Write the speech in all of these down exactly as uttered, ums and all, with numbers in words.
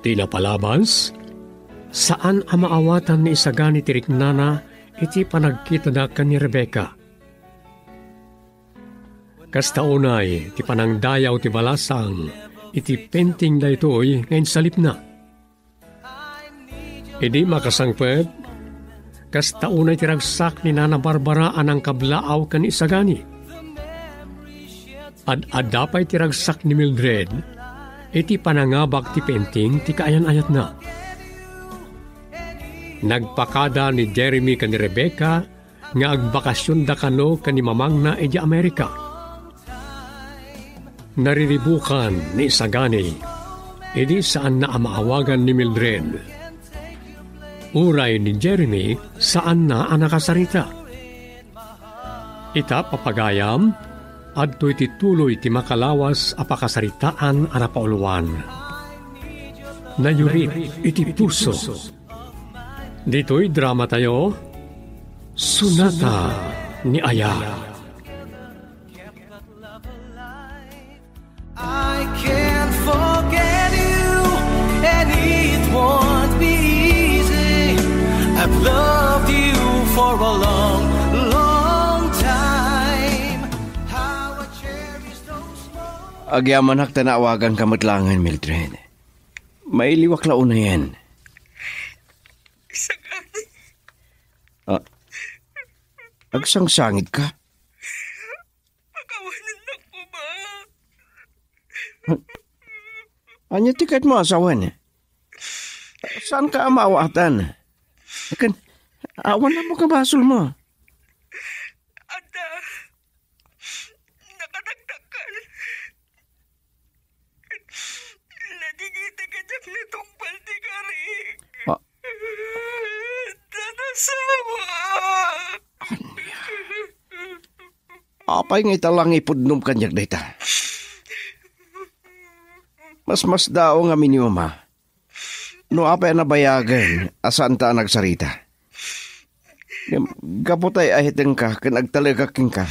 Iti napalabas, saan a maawatan ni Isagani ti riknana iti panagkitada ken ni Rebecca. Kasta unay ti panangdayaw ti balasang iti painting daytoy nga insalipna. Idi makasangpet, kasta unay ti ragsak ni Nana Barbara a nangkablaaw ken ni Isagani. Ad-adda pay ti ragsak ni Mildred iti panangabak ti painting ti kaayan-ayatna. Nagpakada ni Jeremy ken ni Rebecca nga agbakasionda kano ken ni mamangna idiay Amerika. Nariribukan ni Isagani idi saanna a maawagan ni Mildred. Uray ni Jeremy, saanna a nakasarita. Ita, papagayam, adtoy ti tuloy ti makalawas a pakasaritaan a napauluan. Nayurit iti puso. Ditoy dramatayo, Sonata ni Aya. I can't forget you, and it won't be easy. I've loved you for a long, long time. How I cherish those moments. Agyamanak ta naawaganka met laengen, Mildred. Mailiwak la unayen. Isagani. Ah, agsangsangitka? Pakawanennak koma. Ania ti kayatmo a sawen? Saanka a maawatan? Ken, awan ammo a basolmo. Adda, nakadakdakkel. Nadingita kaniak natungpal ti karik. Ah. Tanasawa. Ania? Apay nga ita la nga ipudnom kaniak dayta? Masmasdaaw ngamin ni Mama no apay a nabayagen a saanta a nagsarita. Ngem gapu ta ay-ayatengka ken agtalekak kenka.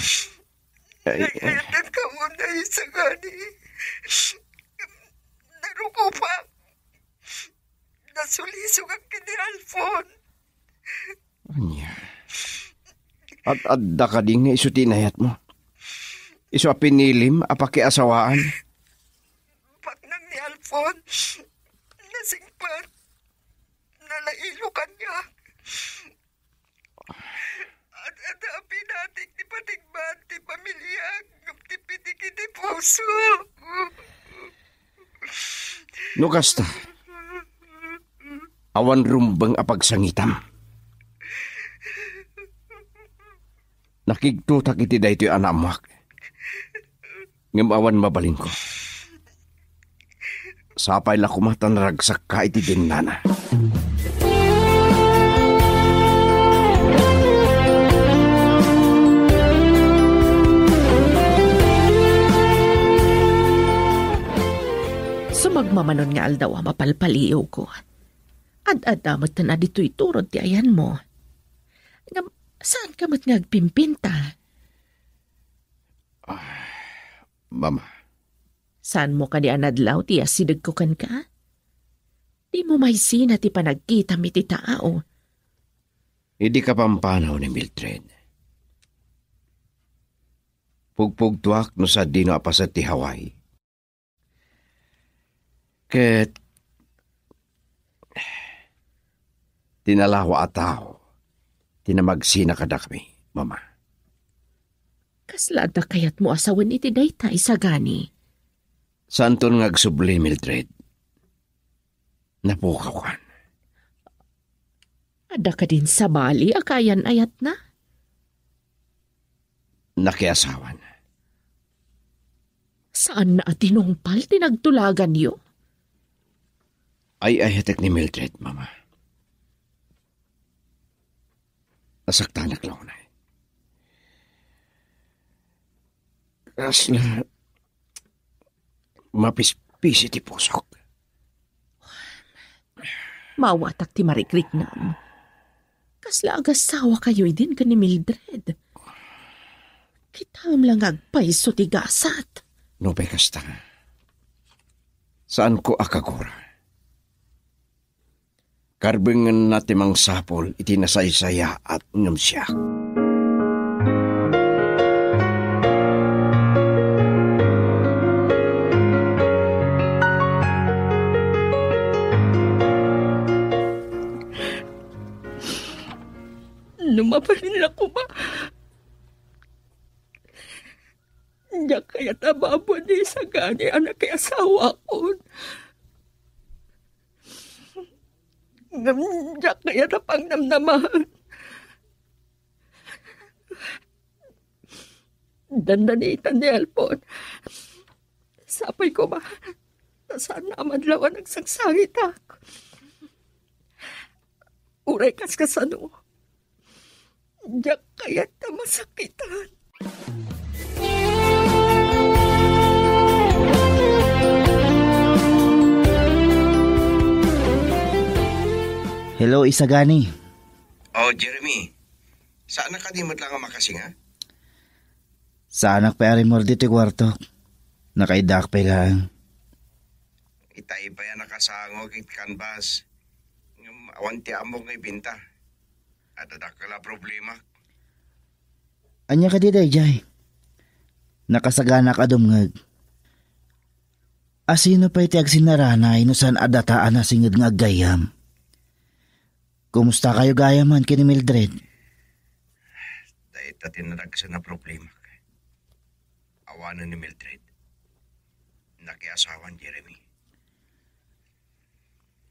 Ay, ay. Ay-ayatenka unay, Isagani. Narukopek. Nasulisogak ken ni Alfon. Ania? Ad-adda kadi nga isu ti inayatmo? Isu a pinilim a pakiasawaan? Baknang ni Alfon, nasingpet, nalailo kaniak. Ad-adda a pinatik ti patigbaat ti pamiliak ngem ti pitik iti puso. No kasta, awan rumbeng a pagsangitam. Nakigtotak iti daytoy a naammoak. Ngem awan mabalinko. Sapay la koma ta naragsakka iti dennana. Sumagmamano nga aldaw a mapalpaliiwko. Ad-adda met a ditoy turod ti ayanmo. Ngem, saanka met nga agpimpinta? Ah, Mama. Saanmo kadi a nadlaw ti asidegko kenka? Dimo maisina ti panagkitam iti tao. Idi kapampanaw ni Mildred, pugpugtoak no sadino a paset ti Hawaii. Ket ti nalawa a tao ti namagsina kadakami, Mama. Kasla adda kayatmo a sawen iti dayta, Isagani? Saanton nga agsubli, Mildred. Napukawkan. Adda kadin sabali a kaayan-ayatna? Nakiasawan. Saanna a tinungpal ti nagtulaganyo? Ay-ayatek ni Mildred, Mama. Nasaktanak la unay. Kasla mapispisi ti pusok. Maawatak ti marikriknam. Kasla agasawakayo idin ken ni Mildred. Kitaem la nga agpayso ti gasat. No pay kasta, saanko a kagura. Karbengenna ti mangsapul iti nasaysayaat ngem siak. No mabalin la koma, diak kayat a babaen ni Isagani a nakiasawakon. Ngem diak kayat a pangnamnamaen. Dandani ita ni Elpon. Sapay koma, ta saan a madlaw a nagsagsangitak. Uray kas kasano, diak kayat a masakitan. Hello, Isagani. Oh, Jeremy. Saan ka di met lang a makasinga? Saanak pay a rimmuar ditoy kuartok. Nakaiddaak pay laeng. Itay pay a nakasango iti canvas. Ngem awan ti ammok nga ibinta. Adda dakkel a problema. Ania kadi daydiay? Nakasaganak a dumngeg. Asino pay ti agsinnaranay no saan a data a nasinged nga aggayyem? Kumusta kayo gayamen ken ni Mildred? Dayta ti naragsen a problema. Awanen ni Mildred. Nakiasawan Jeremy.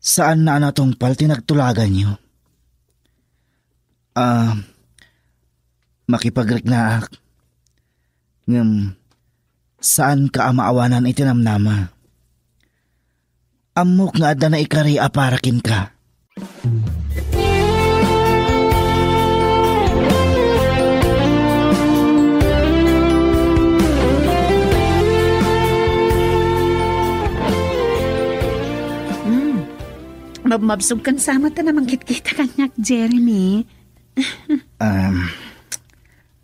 Saanna a natungpal ti nagtulaganyo? Ah, makipagriknaak. Ngem, saanka a maawanan iti namnama. Ammok nga adda naikari a para kenka. Hmm. Mabmabsog kan sama ta namangkitkita kaniak, Jeremy. Um,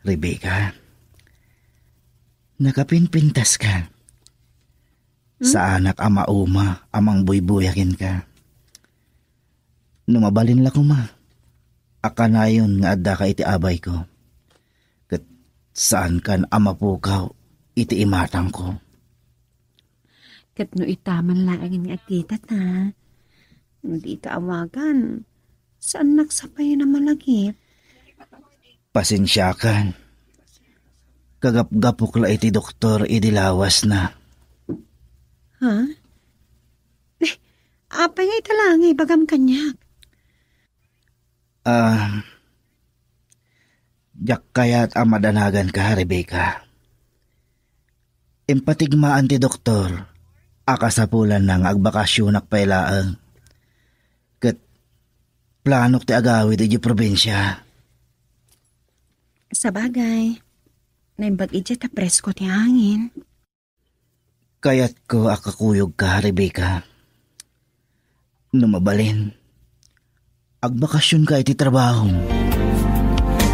Rebecca, nakapinpintas ka. Hmm? Saanak a mauma a mangbuybuya kenka. No mabalin la koma, a kanayon nga addaka iti abayko, ket saankan a mapukaw iti imatangko. Ket no ita man laengen nga agkitata, no dita awagan, saannak sapayen a malagip. Pasensiakan. Kagapgapok la iti doktor idi lawasna. Ha? Eh, apay nga ita laeng nga ibagam kaniak? Ah, diak kayat a madanaganka, Rebecca. Impatigmaan ti doktor a kasapulanna nga agbakasyonak pay laeng. Ket planok ti agawid idiay probinsia. Sabagay, naimbag idiay ta presko ti angin. Kayatko a kakuyogka, Rebecca. No mabalin, agbakasyonka iti trabahom.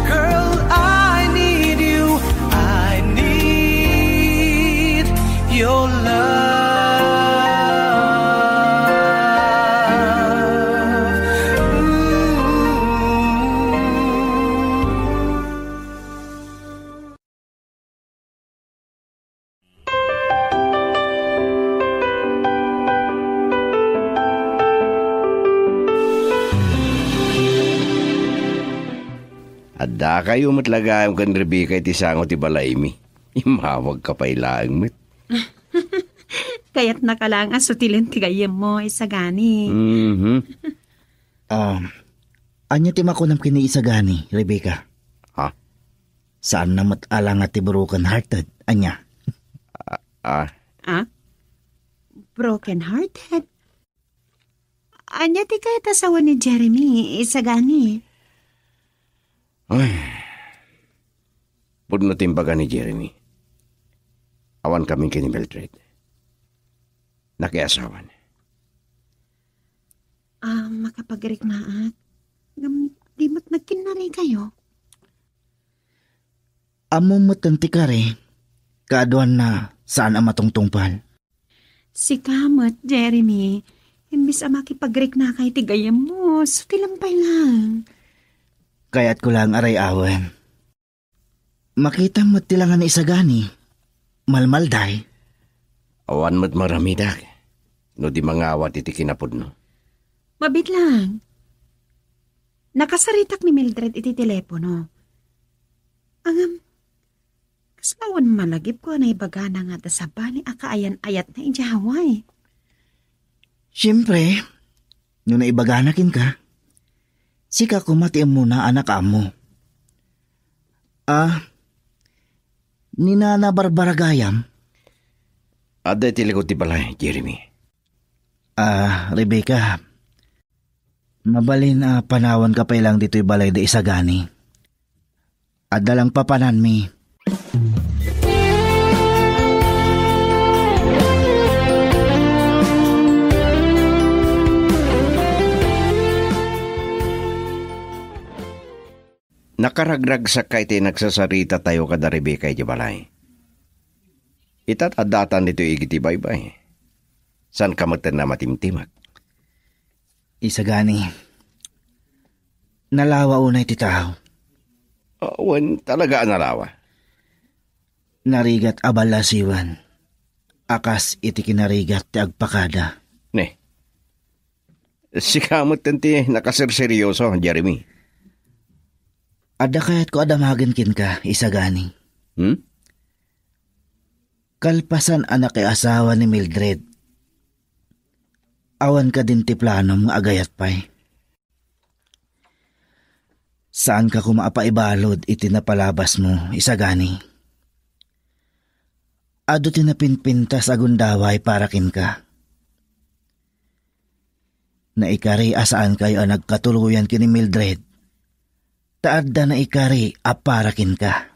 Girl, I need you. I need your love. Ooh. Addakayo met la gayam ken Rebecca iti sango ti balaymi. Immawagka pay laeng met. Kayatnaka laeng a sutilen ti gayyemmo, Isagani. Mhm. Um, ania ti makunam ken ni Isagani, Rebecca? Ha? Saanna met a la nga ti broken hearted. Ania? Ah, ah. Ah? Broken hearted? Ania ti kayat a sawen ni Jeremy, Isagani? Ay. Pudno ti imbaga ni Jeremy. Awan kami ken ni Mildred. Nakiasawan. Ah, makapagriknaak. Ngem di met nagkinnarikayo? Ammom met ti kari, kaaduanna saan a matungtungpal. Sika met, Jeremy, Imbes a makipagriknaka iti gayyemmo, suti lang pay lang. Kayatko lang a ray-awen. Makitam met ti langa ni Isagani. Malmalday. Awan met maramidak no di mangawat iti kinapudno. Mabiit lang. Nakasaritak ni Mildred iti telepono. Ngem, kasla awan malagipko a naibagana nga adda sabali a kaayan-ayatna idiay Hawaii. Siempre, no naibagana kenka, sika koma ti ammona a nakaammo. Ah, ni Nana Barbara gayam? Adda iti likod ti balay, Jeremy. Ah, Rebecca, mabalin a panawanka pay lang ditoy balay da Isagani. Adda lang papananmi. Nakaragragsakka iti nagsasarita tayo kada Rebecca iti balay. Ita, adda atan ditoy igiti baybay. Saan ka met a matimtimek? Isagani, nalawa unay ti tao. Ah, wen, talaga a nalawa. Narigat a ballasiwan, a kas iti kinarigat ti agpakada. Ne. Sika met ti nakaserseryoso, Jeremy. Adda kayatko a damagen kenka, Isagani. Hmm? Kalpasan a nakiasawa ni Mildred, awan kadin ti planom nga agayat pay? Saanka koma a paibalud iti napalabasmo, Isagani. Adu ti napinpintas a gundaway para kenka. Naikari a saankayo a nagkatuloyan ken ni Mildred, ta adda naikari a para kenka.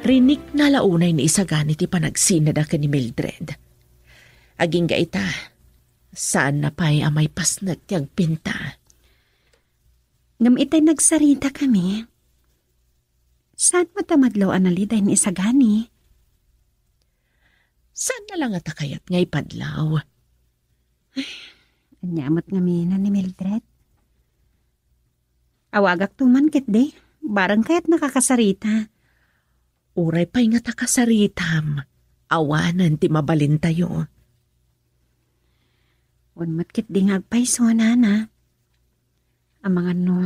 Rinikna la unay ni Isagani ti panagsinada ken ni Mildred. Agingga ita, saanna pay a maipasnek ti agpinta. Ngem itay nagsaritakami, saan met a madlaw a naliday ni Isagani? Saanna la ngata kayat nga ipadlaw? Ay, ania met ngamin ni Mildred? Awagakto man ketdi, bareng kayat nakakasarita. Uray pay ngata kasaritam, awanen ti mabalintayo. Wen met ketdi nga agpayso, nana. Amangan no,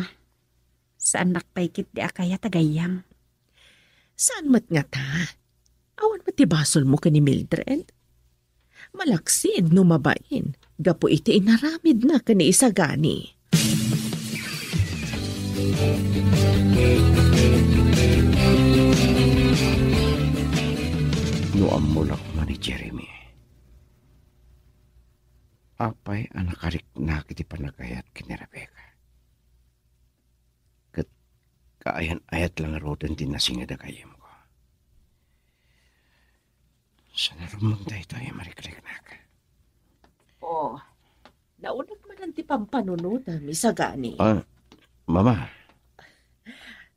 saannak pay ketdi a kayat a gayyem. Saan met ngata? Awan met ti basolmo ken ni Mildred? Malaksid no mabain, gapu iti inaramidna ken ni Isagani. No ammo la koma ni Jeremy, apay a nakariknak iti panagayat ken ni Rebecca? Ket kaayan-ayat la ngaruden ti nasinged a gayyemko. Saan a rumbeng daytoy a marikriknak? Oh, nauneg manen ti pampanunotem, Isagani. Ah, Mama.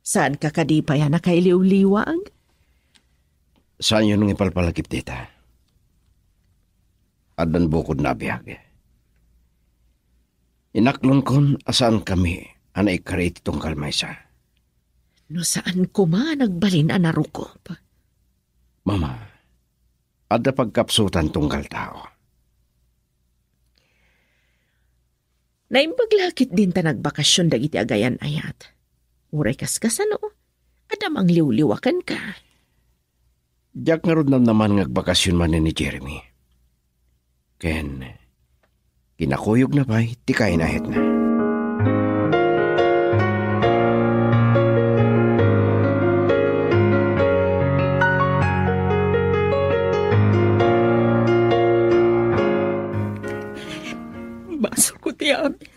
Saanka kadi pay a nakailiwliwag? Saanyon nga ipalpalagip dita. Addan bukodna a biag. Inaklonkon a saankami a naikari iti tunggal maysa. No saan koma, nagbalin a narukop. Mama, adda pagkapsutan tunggal tao. Naimbag la ketdin ta nagbakasyon dagiti agayan-ayat. Uray kaskasano, adda mangliwliwa kenka. Diak ngarud namnaman nga agbakasyon manen ni Jeremy. Ken kinakuyogna pay ti kainayatna. Basolko ti amin.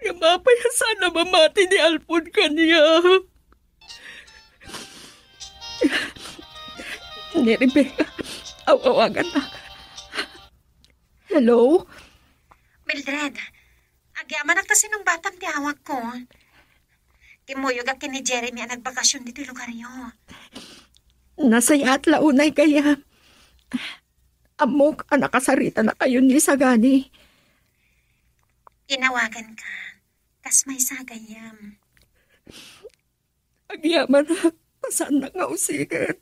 Ngem apay a saan a mamati ni Alfon kaniak? Ni Rebecca, aw-awagannak. Hello? Mildred, Agyamanak ta sinungbatam ti awagko. Kimmuyogak ken ni Jeremy a nagbakasyon ditoy lugaryo. Nasayaat la unay gayam. Ammok a nakasaritanakayon ni Sagani. Inawaganka, kas maysa a gayyem. Agyamanak, ta saannak nga usigen.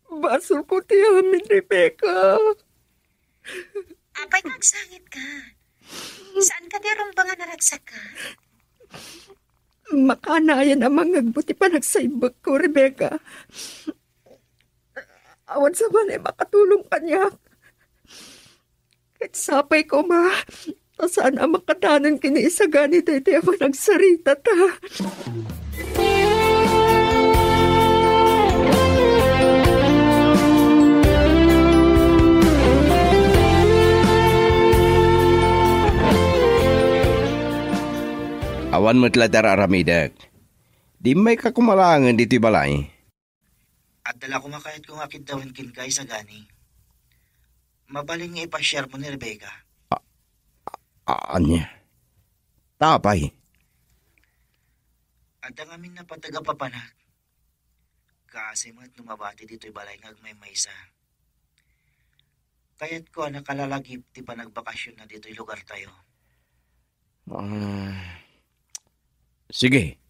Basolko ti amin, Rebecca. Apay nga agsangitka? Saanka ti a rumbeng a naragsakka? Makanayan a mangngegmo ti panagsaimbekko, Rebecca. Awan sa man a makatulong kaniak. Ket sapay koma, ta saan a makadanon ken ni Sagani daytoy a panagsaritata. Awan met la ti ar-aramidek. Dimmayka koma laengen ditoy balay. Adda la koma kayatko nga akiddawen kenka, Sagani. Mabalin nga ipasiarmo ni Rebecca. A-, a-, ania? Ta apay? Adda ngamin napateg a papanak. Kaasi met no mabati ditoy balay nga agmaymaysa. Kayatko a nakalalagip ti panagbakasionna ditoy lugartayo. Ah, sige.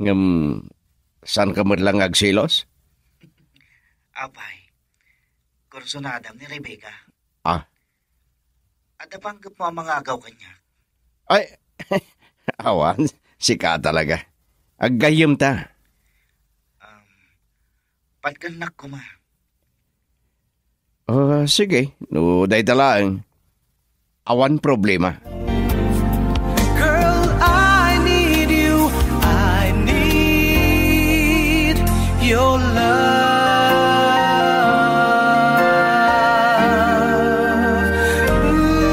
Ngem, saanka met la nga agselos? Apay, kursunadam ni Rebecca. Ah? Adda panggepmo a mangagaw kaniak? Ay, awan, sika talaga. Aggayyemta. Um, patgennak koma. Ah, sige, no dayta laeng, awan problema. Girl, I need you. I need your love. Ooh.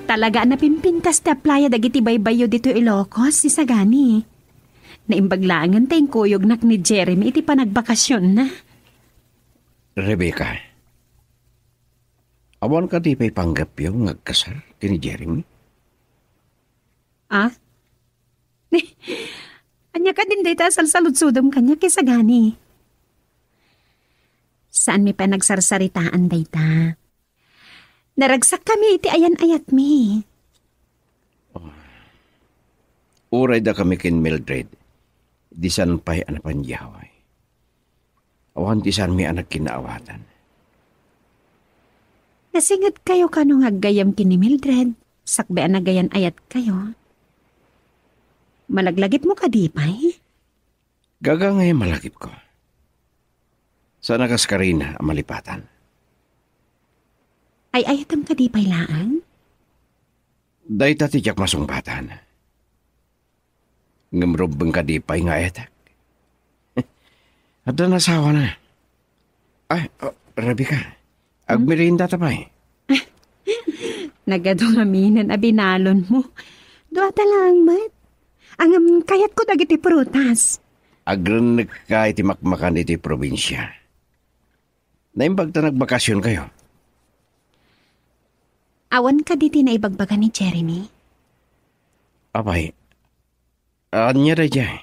Talaga a napimpintas ti aplaya dagiti baybay-yo ditoy Ilocos, ni Sagani. Naimbag laengen ta inkuyognak ni Jeremy iti panagbakasionna. Rebecca, awan kadi pay panggepyo nga agkasar ken ni Jeremy? Ah? Ania kadin dayta a salsaludsodem kaniak, ni Sagani? Saanmi pay a nagsarsaritaan dayta. Naragsakkami iti ayan-ayatmi. Uray dakami ken Mildred, disan pay a napangyaway. Awan ti saanmi a nagkinnaawatan. Nasingedkayo kano nga aggayyem ken ni Mildred, sakbay a nagayan-ayatkayo? Malaglagipmo kadi pay? Gaga ngay a malagipko. Saan a kas karina a malipatan. Ay-ayatem kadi pay laeng? Dayta ti diak masungbatan. Ngem rumbeng kadi pay nga ayatek? Adda nasawana. Ay, oh, Rebecca, hmm? Agmerienda ta pay. Nagadu ngamin a binalonmo. Dua ta laeng met. Ngem kayatko dagiti prutas. Agrennekka iti makmakan iti probinsia. Naimbag ta nagbakasionkayo. Awan kadi ti naibagbaga ni Jeremy? Apay, ania daydiay?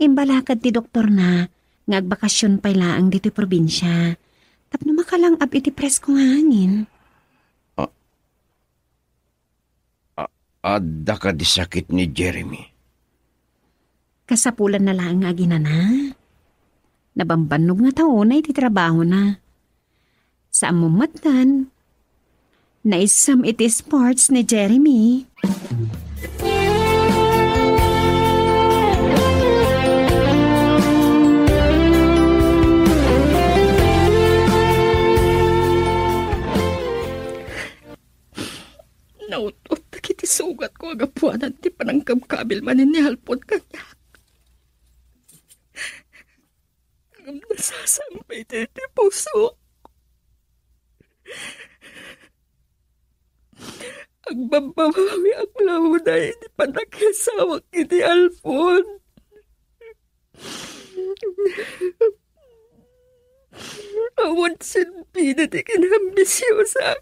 Imbalakad ti doktorna nga agbakasion pay laeng ditoy probinsia tapno makalang-ab iti presko nga hangin. Ah, A-, adda kadi sakit ni Jeremy? Kasapulanna laeng nga aginana. Nabambannog nga tao na iti trabahona. Saan mo met, naisem iti sports ni Jeremy. Naut-ot dagiti sugatko a gapuanan ti panangkabkabil manen ni Alfon kaniak. Ngem nasasangpet iti pusok. Agbabbabawiak la unay iti pannakiasawak iti Alfon. Awan serbi dagiti kinambisiosak.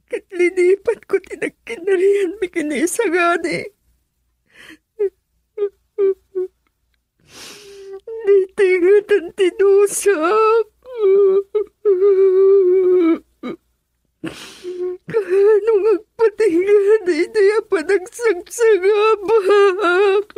Ket linipatko ti nagkinarianmi ken ni Isagani. Daytoy ngaten ti dusak. Kaano nga agpatingga daytoy a panagsagsagabak?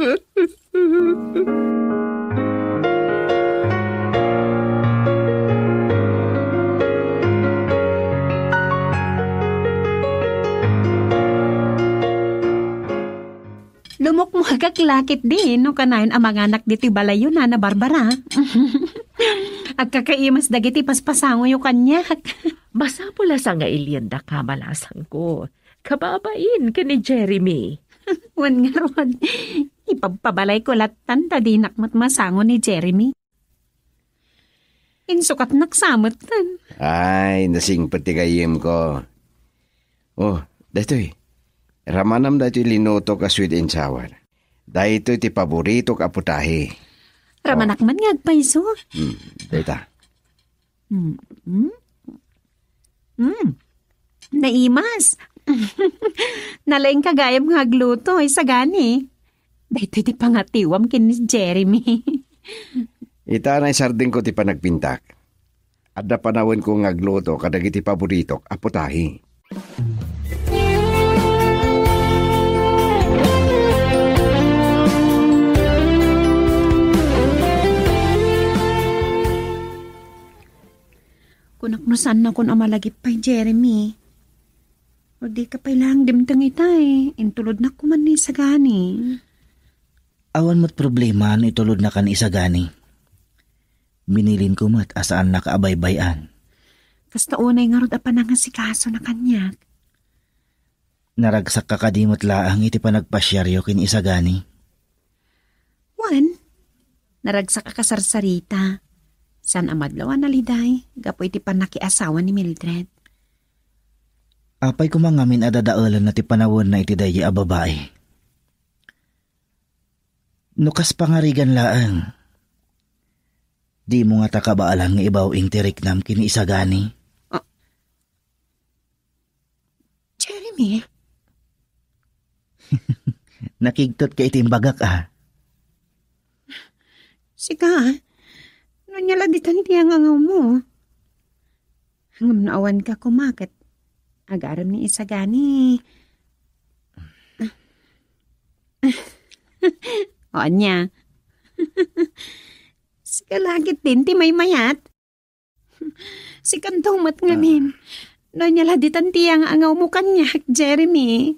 Lumukmuagak la ketdi no kanayon a manganak ditoy balayyo, Nana Barbara. Agkakaimas dagiti paspasangoyo kaniak. Masapul a sangailiendaka, balasangko. Kababain ken ni Jeremy. Wen ngarud, ipabpabalayko lattan ta dinak met masango ni Jeremy. Insukatnak sa metten. Ay, nasingpet ti gayyemko. Oh, daytoy. Ramanam daytoy linutok a sweet and sour. Daytoy ti paboritok a putahe. Ramanak man nga agpayso. Hmm, dayta. Hmm. Hmm. Hmm. Naimas. Nalaingka gayam nga agluto, Isagani. Daytoy ti pangatiwam ken ni Jeremy. Ita, naisardengko ti panagpintak. Adda panawenko nga agluto kadagiti paboritok a putahe. Kunak no saannakon a malagip pay, Jeremy. O di ka pay laeng dimteng ita, eh. Intulodnak koma ni Isagani. Awan met problema no itulodnaka ni Isagani. Binilinko met a saannaka a baybay-an. Kasta unay ngarud a panangasikasona kaniak. Naragsakka kadi met laeng iti panagpasiaryo ken ni Isagani? Wen, naragsak a kasarsarita. Saan a madlaw a naliday gapu iti pannakiasawa ni Mildred. Apay koma ngamin a dadaelenna ti panawenna iti daydi a babai? No kas pangarigan laeng, dimo ngata kabaalan nga ibaw-ing ti riknam ken ni Isagani? Ah. Jeremy? Nakigtotka iti imbagak, a? Sika, no ania la ditan ti angangawmo? Ngem no awanka koma ket agarem ni Isagani. O, ania? Sika la ketdin ti maymayat. Sikanto met ngamin. Ah. No ania la ditan ti angangawmo kaniak, Jeremy?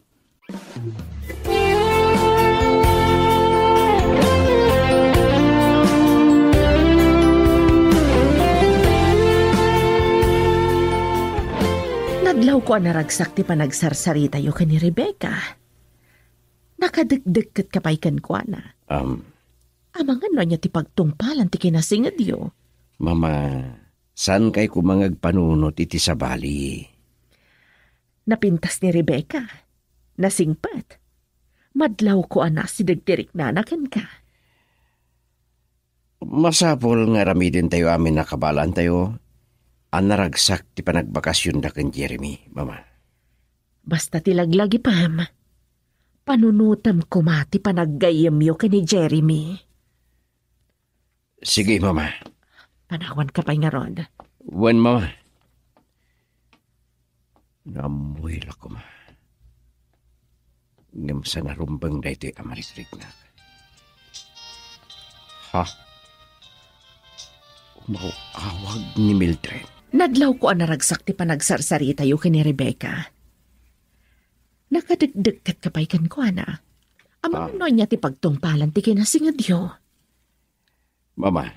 Nadlawko a naragsak ti panagsarsaritayo ken ni Rebecca. Nakadekdekketka pay kenkuana. Am. Amangan no ania ti pagtungpalan ti kinasingedyo. Mama, saankay koma nga agpanunot iti sabali. Napintas ni Rebecca. Nasingpet. Madlawko a naasideg ti riknana kenka. Masapul nga aramidentayo amin a kabalaantayo a naragsak ti panagbakasionda ken Jeremy, Mama. Basta ti laglagipem, panunotem koma ti panaggayyemyo ken ni Jeremy. Sige, Mama. Panawanka pay ngarud. Wen, Mama. Naammoy la koma. Ngem saan a rumbeng daytoy a marikriknak. Ha? Umaw-awag ni Mildred. Nadlawko a naragsak ti panagsarsaritayo ken ni Rebecca. Nakadekdekketka pay kenkuana. Amangan no ania ti pagtungpalan ti kinasingedyo. Mama,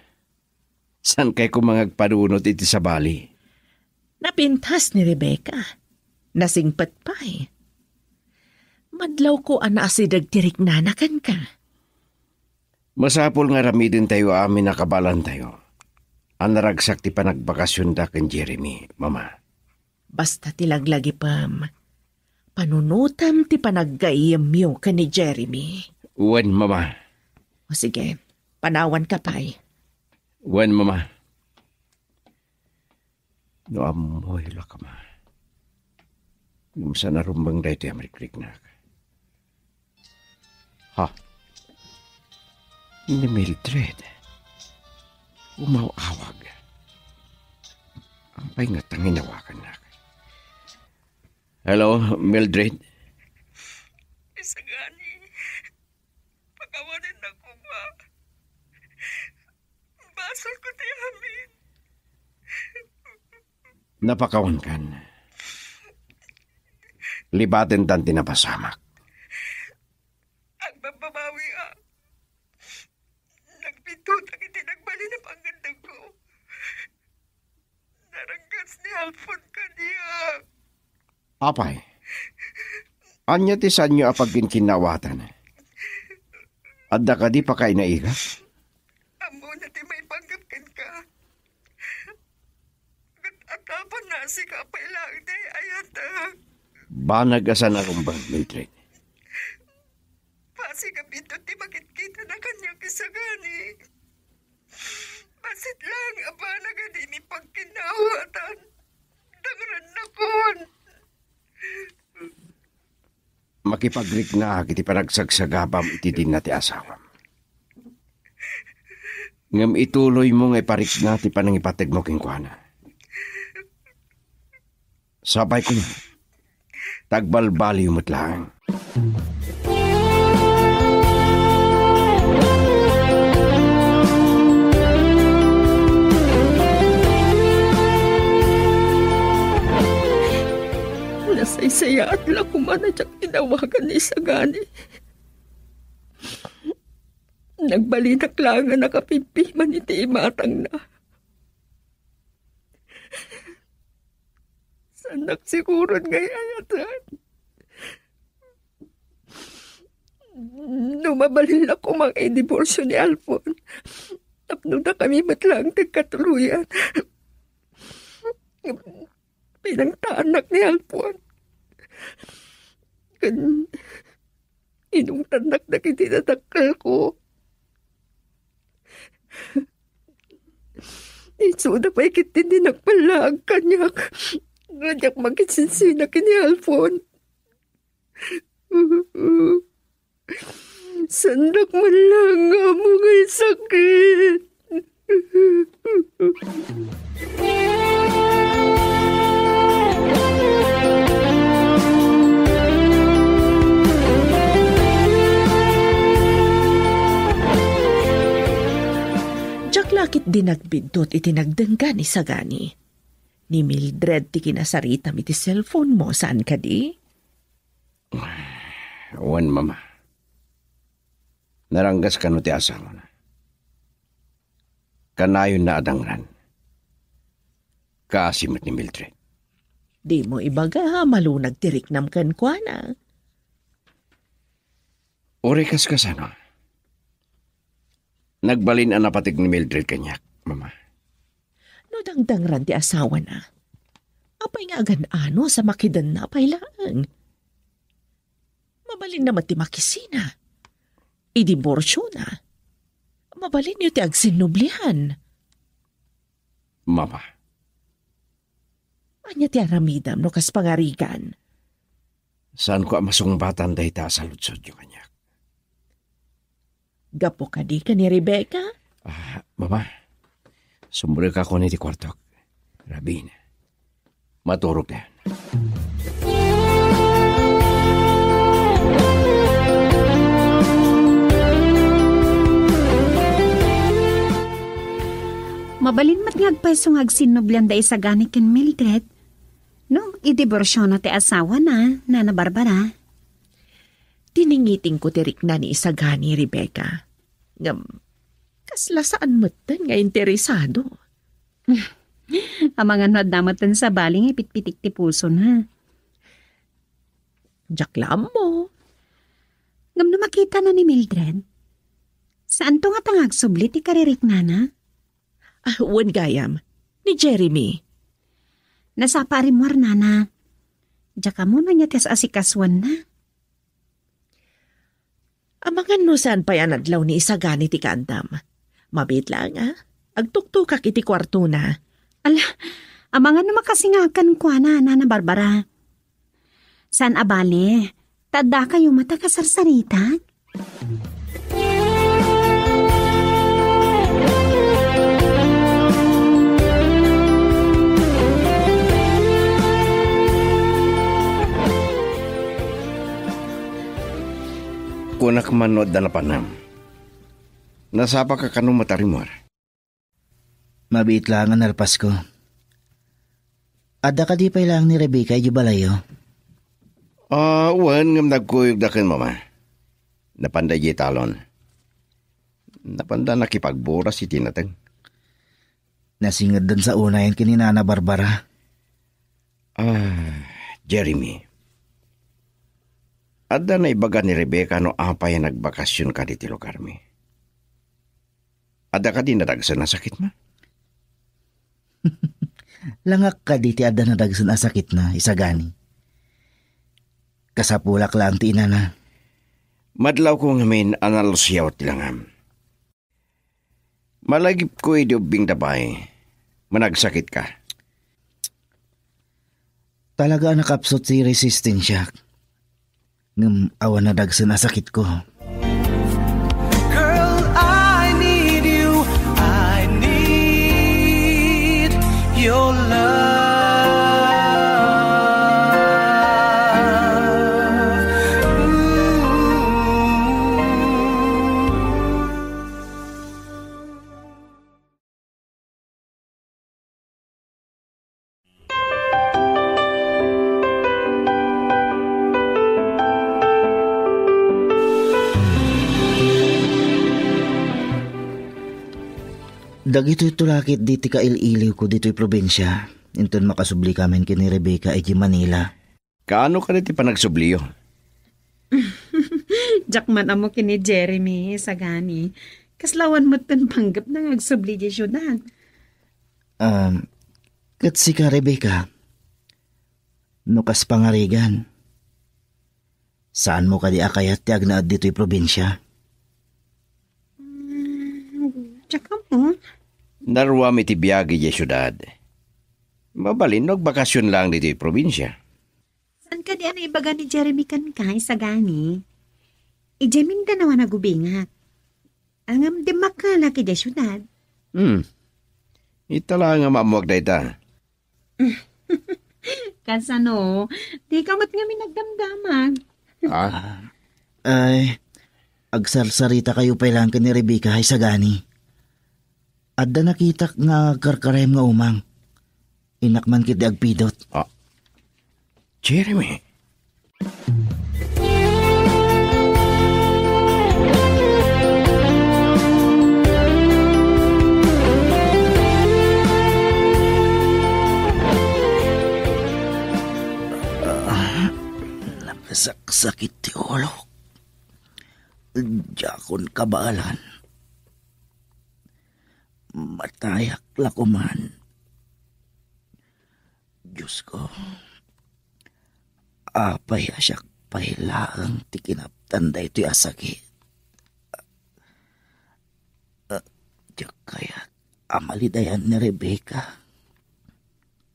saankay koma nga agpanunot iti sabali? Napintas ni Rebecca. Nasingpet pay. Madlawko a naasideg ti riknana kenka. Masapul nga aramidentayo amin a kabalaantayo a naragsak ti panagbakasionda ken Jeremy, Mama. Basta ti laglagipem, Panunotem ti panaggayyemyo ken ni Jeremy. Wen, Mama. O sige, panawanka pay. Wen, Mama. No ammoyo la koma, ngem saan a rumbeng daytoy a marikriknak. Ha? Ni Mildred. Umaw-awag. Apay ngata nga inawagannak? Hello, Mildred? Isagani, pakawanennak koma. Basol ko ti amin. Napakawankan. Libatentan ti napasamak. Agbabbabawiak. Nagbiddutak iti nagbalin a pangngeddengko. Naranggas ni Alfon kaniak. Apay, ania ti saanyo a pagkinkinnaawatan? Adda kadi pakainaigat? Ammona ti maipanggep kenka. Ket adda panasika pay laeng ti ay-ayatek. Banag a saan a rumbeng, Mildred. Bassit a biddut ti makitkitana kaniak isagani. Bassit laeng a banag a dimi pagkinnaawatan. Dangrannakon. Makipagriknaak iti panagsagsagabam iti dinna ti asawam. Ngem ituloymo nga iparikna ti panangipategmo kenkuana. Sapay koma, ta agbalbaliw met laeng. Nasaysayaat la koma a diak inawagan ni Sagani. Nagbalinak laeng a nakapimpiman iti imatangna. Saannak siguron nga ay-ayaten. No mabalin la koma nga idiborsio ni Alfon, tapno dakami met laeng ti agkatuloyan. Pinangtaannak ni Alfon. Ken inungtannak dagiti dadakkelko. Isuda pay ketdi ti nagpallaag kaniak nga diak makisinsinak ken ni Alfon. Saandak man laeng nga ammo nga isakit. Diak la ketdi nagbiddut iti nagdenggan ni Sagani. Ni Mildred ti kinasaritam iti cellphone mo, saan kadi? Wen, Mama. Naranggas kano ti asawana. Kanayonna a dangran. Kaasi met ni Mildred. Dimo ibaga a malunag ti riknam kenkuana. Uray kaskasano, nagbalin a napateg ni Mildred kaniak, Mama. No dangdangran ti asawana, apay nga agan-ano sa makidenna pay laeng? Mabalinna met ti makisina. Idiborsiona. Mabalinyo ti agsinnublian. Mama. Ania ti aramidem no kas pangarigan? Saanko a masungbatan dayta a saludsodyo kaniak. Gapu kadi ken ni Rebecca? Ah, Mama, sumrekakon iti kuartok. Rabin, maturogtayon. Mabalin met nga agpayso nga agsinnublian da Isagani ken Mildred. No, idiborsiona ti asawana, Nana Barbara. Tiningitingko ti rikna ni Isagani, Rebecca. Ngem, kasla saan metten nga interesado. Amangan no adda metten sabali nga ipitpitik ti pusona. Diak la ammo. Ngem no makitana ni Mildred, saanto ngata nga agsubli ti kaririknana? Ah, wen gayam. Ni Jeremy. Nasapa a rimmuar, Nana. Diak ammo no ania ti as-asikasuanna. Amangan no saan pay a nadlaw ni Isagani ti kaaddam. Mabiit laeng, a. Agtuktokak iti kuartona. Ala, amangan no makasingakan kuana, Nana Barbara. Saan a bale, ta addakayo met a kasarsaritak? Kunak man no adda napanam. Nasapaka kano met a rimmuar? Mabiit laeng a nalpasko. Adda kadi pay laeng ni Rebecca idiay balayyo? Ah, wen, ngem nagkuyogda ken mama. Napanda idiay talon. Napanda nakipagburas iti nateng. Nasingeddan sa unayen ken ni Nana Barbara. Ah, Jeremy. Adda naibaga ni Rebecca no apay a nagbakasion kadi ti lugarmi. Adda kadi nadagsen a sakitna? Langak kadi ti adda nadagsen a sakitna, Isagani. Kasapulak laeng ti inana. Madlawko ngamin a nalusiaw ti langam. Malagipko idi ubbingda pay, managsakitka. Talaga a nakapsut ti resistensiak. Ngem awan nadagsen a sakitko. Girl, I need you. I need your love. Ooh. Dagitoy to la ketdi ti kail-iliwko ditoy probinsia, inton makasublikamin ken ni Rebecca idiay Manila. Kaano kadi ti panagsubliyo? Diak man ammo ken ni Jeremy, Isagani. Kasla awan metten panggepna nga agsubli idiay siudad. Um, ket sika, Rebecca, no kas pangarigan, saanmo kadi a kayat ti agnaed ditoy probinsia? Mm, diak ammo. Naruam iti biag idiay siudad. Mabalin no agbakasion laeng ditoy probinsia. Saan kadi a naibaga ni Jeremy kenka, Isagani? Idiay Mindanao a nagubingak. Ngem dimmakkelak idiay siudad. Hmm. Ita laeng a maammoak dayta. Kasano? Dika met ngamin nagdamdamag. Ah. Ay, agsarsaritakayo pay laeng ken ni Rebecca, Isagani. Adda nakitak nga agkarkarayam nga umang. Innak man ketdi agpidut. Ah. Jeremy. Ah, nakasaksakit ti ulok. Diakon kabaelan. Matayak la koman. Diosko, apay a siak pay laeng ti kinaptan daytoy a sakit? Ah, diak kayat a malidayan ni Rebecca.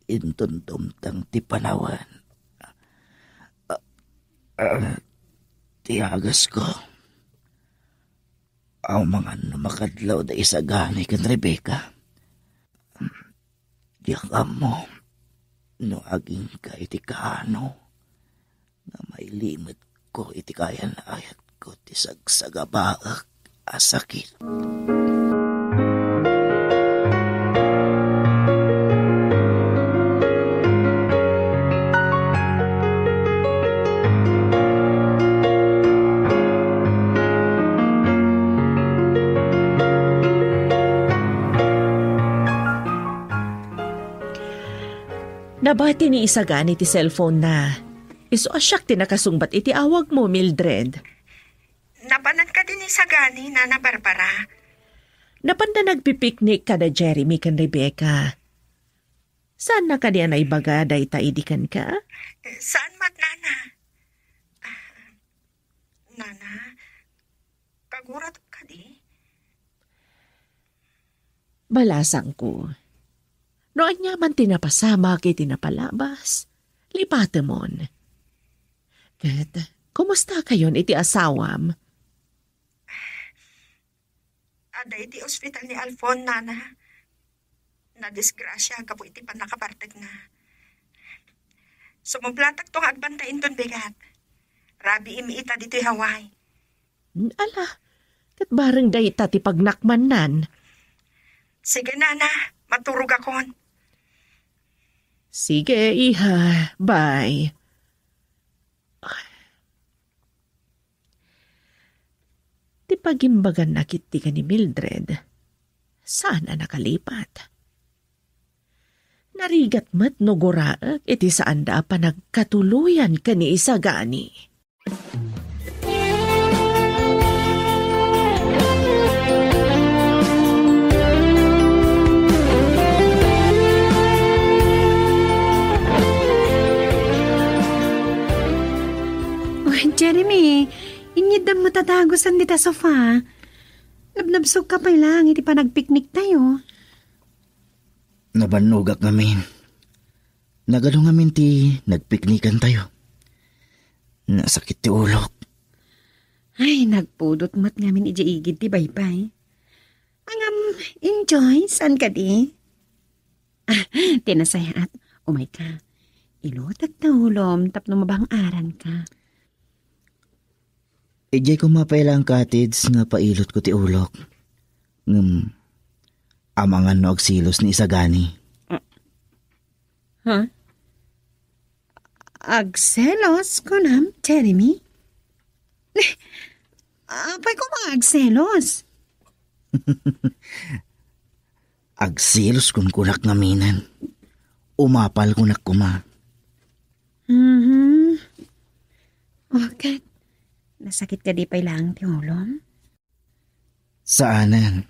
Inton dumteng ti panawen, ah, ah, ti agasko. Amangan no makadlaw da Isagani ken Rebecca. Diak ammo no agingga iti kaano nga mailimetko iti kayan-ayatko ti sagsagabaek a sakit. Nabati ni Isagani ti cellphone na. Isu a siak ti nakasungbat iti awagmo, Mildred. Napanan kadi ni Isagani, Nana Barbara? Napanda nagpipiknik kada Jeremy ken Rebecca. Saanna kadi a naibaga dayta idi kenka? Eh, saan met, Nana? Ah, Nana, kaguratam kadi? Balasangko, no ania man ti napasamak iti napalabas, lipatemon. Ket, kumustakayon iti asawam? Adda iti ospital ni Alfon, Nana. Nadisgrasia gapu iti pannakabartekna. Sumublatakto nga agbantay inton bigat. Rabiim ita ditoy Hawaii. Ala, ket bareng dayta ti pagnakmannan. Sige, Nana, maturogakon. Sige, iha. Bye. Ti pagimbaganna ketdi ken ni Mildred, saan a nakalipat. Narigat met no guraek iti saanda a panagkatuloyan ken ni Isagani. Oh, Jeremy, inyiddam met a dagusen dita sofa. Nabnabsogka pay laeng iti panagpikniktayo. Nabannogak ngamin. Nagadu ngamin ti nagpiknikantayo. Nasakit ti ulok. Ay, nagpudot met ngamin idiay igid ti baybay. Ngem, enjoy, saan kadi? Ah, ti nasayaat, umayka. Ilutek ta ulom tapno mabang-aranka. Idiay koma pay laeng cottage nga pailotko ti ulok. Ngem, amangan no agselos ni Isagani. Ha? Agselos, kunam, Jeremy? Apay koma agselos? Agselos kunkunak ngaminen. Umapal kunak koma. Mhm. Okay. Nasakit kadi pay laeng ti ulom? Saanen.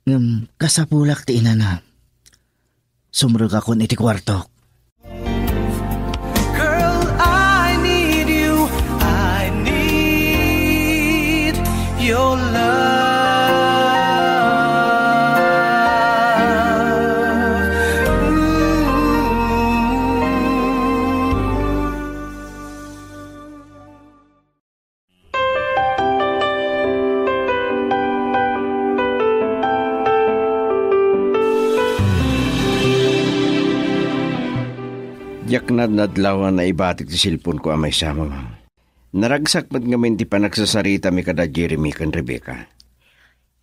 Ngem kasapulak ti inana. Sumrekakon iti kuartok. Girl, I need you. I need your love. Ooh. Diak nadnadlaw a naibatik ti cellphone-ko a maysa, Mama. Naragsak met ngamin ti panagsasaritami kada Jeremy ken Rebecca.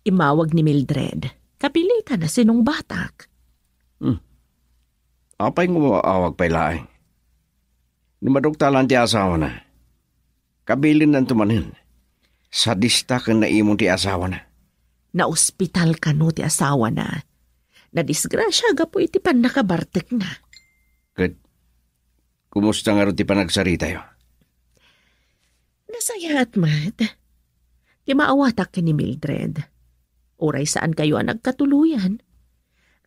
Immawag ni Mildred. Kapilitan a sinungbatak. Hmm. Apay nga umawag pay laeng? No maduktalan ti asawana, kabilinnanto manen. Sadista ken naimon ti asawana. Naospital kano ti asawana. Nadisgrasia gapu iti pannakabartekna. Ket kumusta ngarud ti panagsaritayo? Nasayaat met. Ti maawatak ken ni Mildred. Uray saankayo a nagkatuloyan,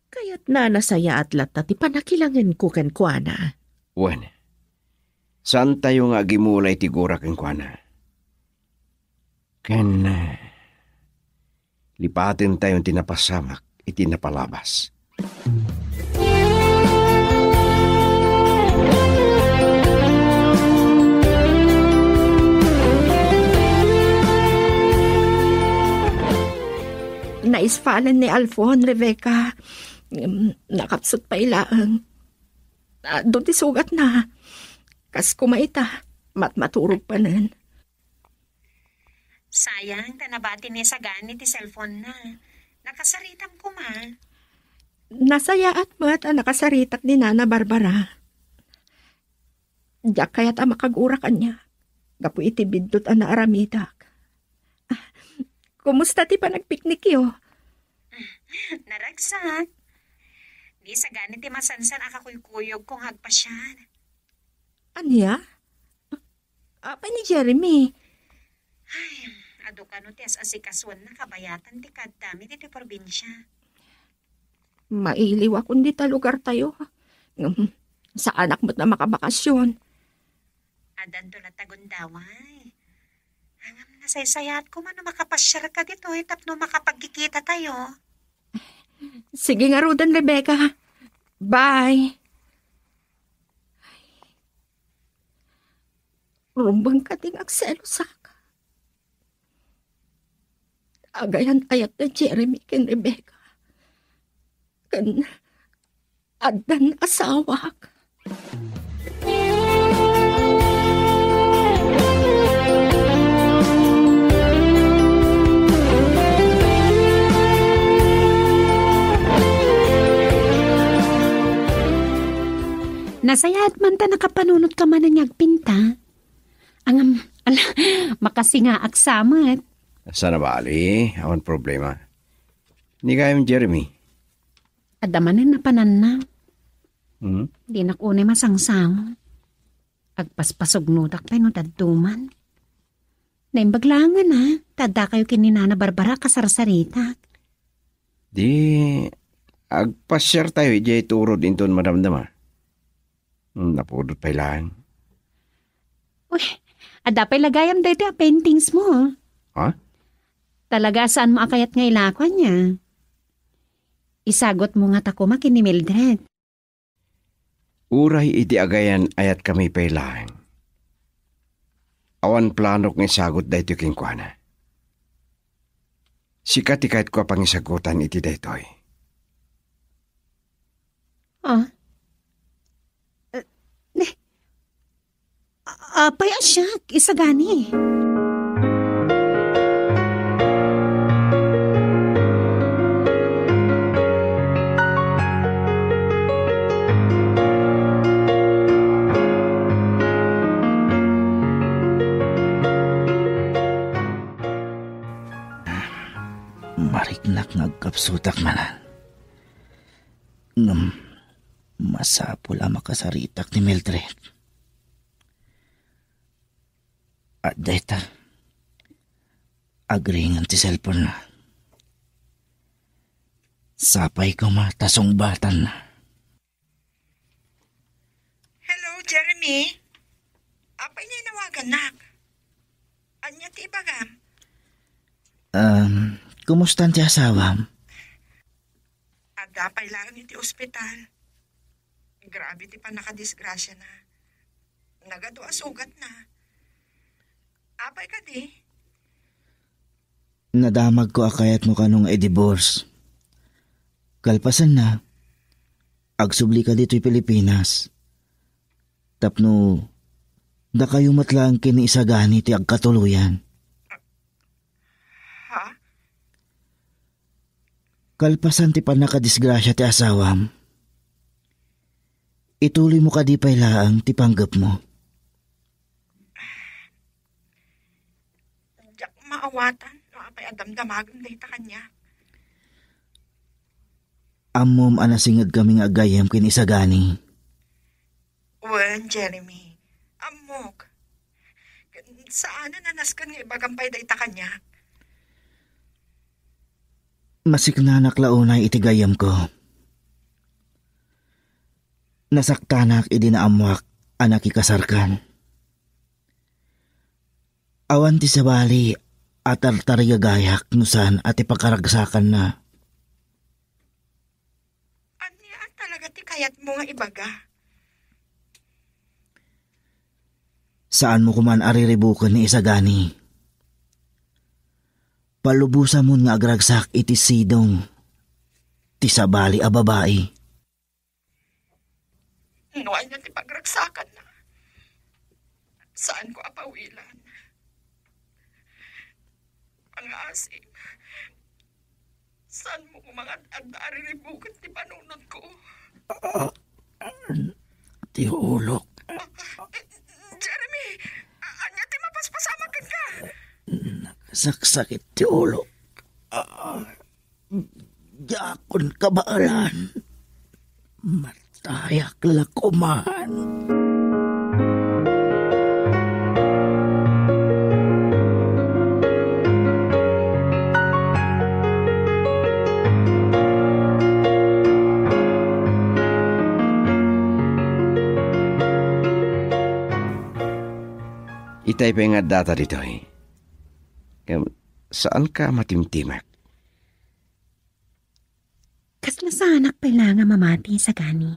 kayatna a nasayaat latta ti pannakilangenko kenkuana. Wen, saantayo nga agimula iti gura kenkuana. Ken, eh, lipatentayon ti napasamak iti napalabas. Naisfalen ni Alfon, Rebecca. Ngem nakapsut pay laeng. Adu ti sugatna. Kas koma ita, matmaturog panen. Sayang ta nabati ni Sagani ti cellphone-na. Nakasaritam koma. Nasayaat met a nakasaritak ni Nana Barbara. Diak kayat a makagura kaniak gapu iti biddut a naaramidak. Ah, kumusta ti panagpiknikyo? Naragsak. Ni Sagani ti masansan a kakuykuyogko nga agpasiar. Ania? Apay ni Jeremy? Ay, adu kano ti as-asikasuanna kabayatan ti kaaddami ditoy probinsia. Mailiwakon dita lugartayo. Ngem, saanak met a makabakasyon. Addanto latta gundaway. Ngem nasaysayaat koma no makapasiarka ditoy tapno makapagkikitatayo. Sige ngaruden, Rebecca. Bye. Rumbeng kadi nga agselosak. Agayan-ayat ni Jeremy ken Rebecca. Ken addan asawak. Nasayaat man ta nakapanunotka manen nga agpinta. Ngem, ala, makasingaak sa met. Saan a bali, awan problema. Ni gayam, Jeremy. Adda manen napananna. Hmm? Dinak unay masangsango. Agpaspasugnodak pay no dadduma. Naimbag laengen, ha? Ta addakayo ken ni Nana Barbara kasarsaritak. Di, agpasiartayo idiay turod inton madamdama. Hmm, napudot pay laeng. Uy, adda pay la gayam daytoy a paintings mo, ah. Ha? Talaga a saanmo a kayat nga ilako ania? Isagutmo ngata koma ken ni Mildred. Uray idi agayan-ayatkami pay laeng, awan planok nga isagut daytoy kenkuana. Sika ti kayatko a pangisagutan iti daytoy. Ah? Eh, ne? A-, apay a siak, Isagani? Mariknak nga agkapsutak manen. Ngem, masapul a makasaritak ni Mildred. Adda ita, agringen ti cellphone-na. Sapay koma ta sungbatanna. Hello, Jeremy. Apay nga inawagannak? Ania ti ibagam? Um, kumusta ti asawam? Adda pay laeng iti ospital. Grabe ti pannakadisgrasiana. Nagadu a sugatna. Apay kadi? Nadamagko a kayatmo kano nga i-divorce. Kalpasanna, agsublika ditoy Pilipinas. Tapno, dakayo met laeng ken ni Isagani ti agkatuloyan. Ha? Kalpasan ti pannakadisgrasia ti asawam, ituloymo kadi pay laeng ti panggepmo? Diak maawatan no apay a damdamagem dayta kaniak. Ammom a nasingedkami nga aggayyem ken Isagani. Wen, Jeremy, ammok. Saanen a nasken nga ibagam pay dayta kaniak. Masiknanak la unay iti gayyemko. Nasaktanak idi naammoak a nakikasarkan. Awan ti sabali a tartarigagayak no saan a ti pakaragsakanna. Ania talaga ti kayatmo nga ibaga? Saanmo koman a riribuken ni Isagani. Palubosamon nga agragsak iti sidong ti sabali a babai. No ania ti pagragsakanna, saanko a pawilan. Pangasim, saanmo koma nga ad-adda a riribuken ti panunotko? Ah, ti ulok. Jeremy, ania ti mapaspasamak kenka? Nakasaksakit ti ulok. Ah, Diakon kabaelan. Matayak la koman. Tay pay nga addata ditoy. Ngem, saanka a matimtimek? Kasla saanak pay la nga mamati, Sagani.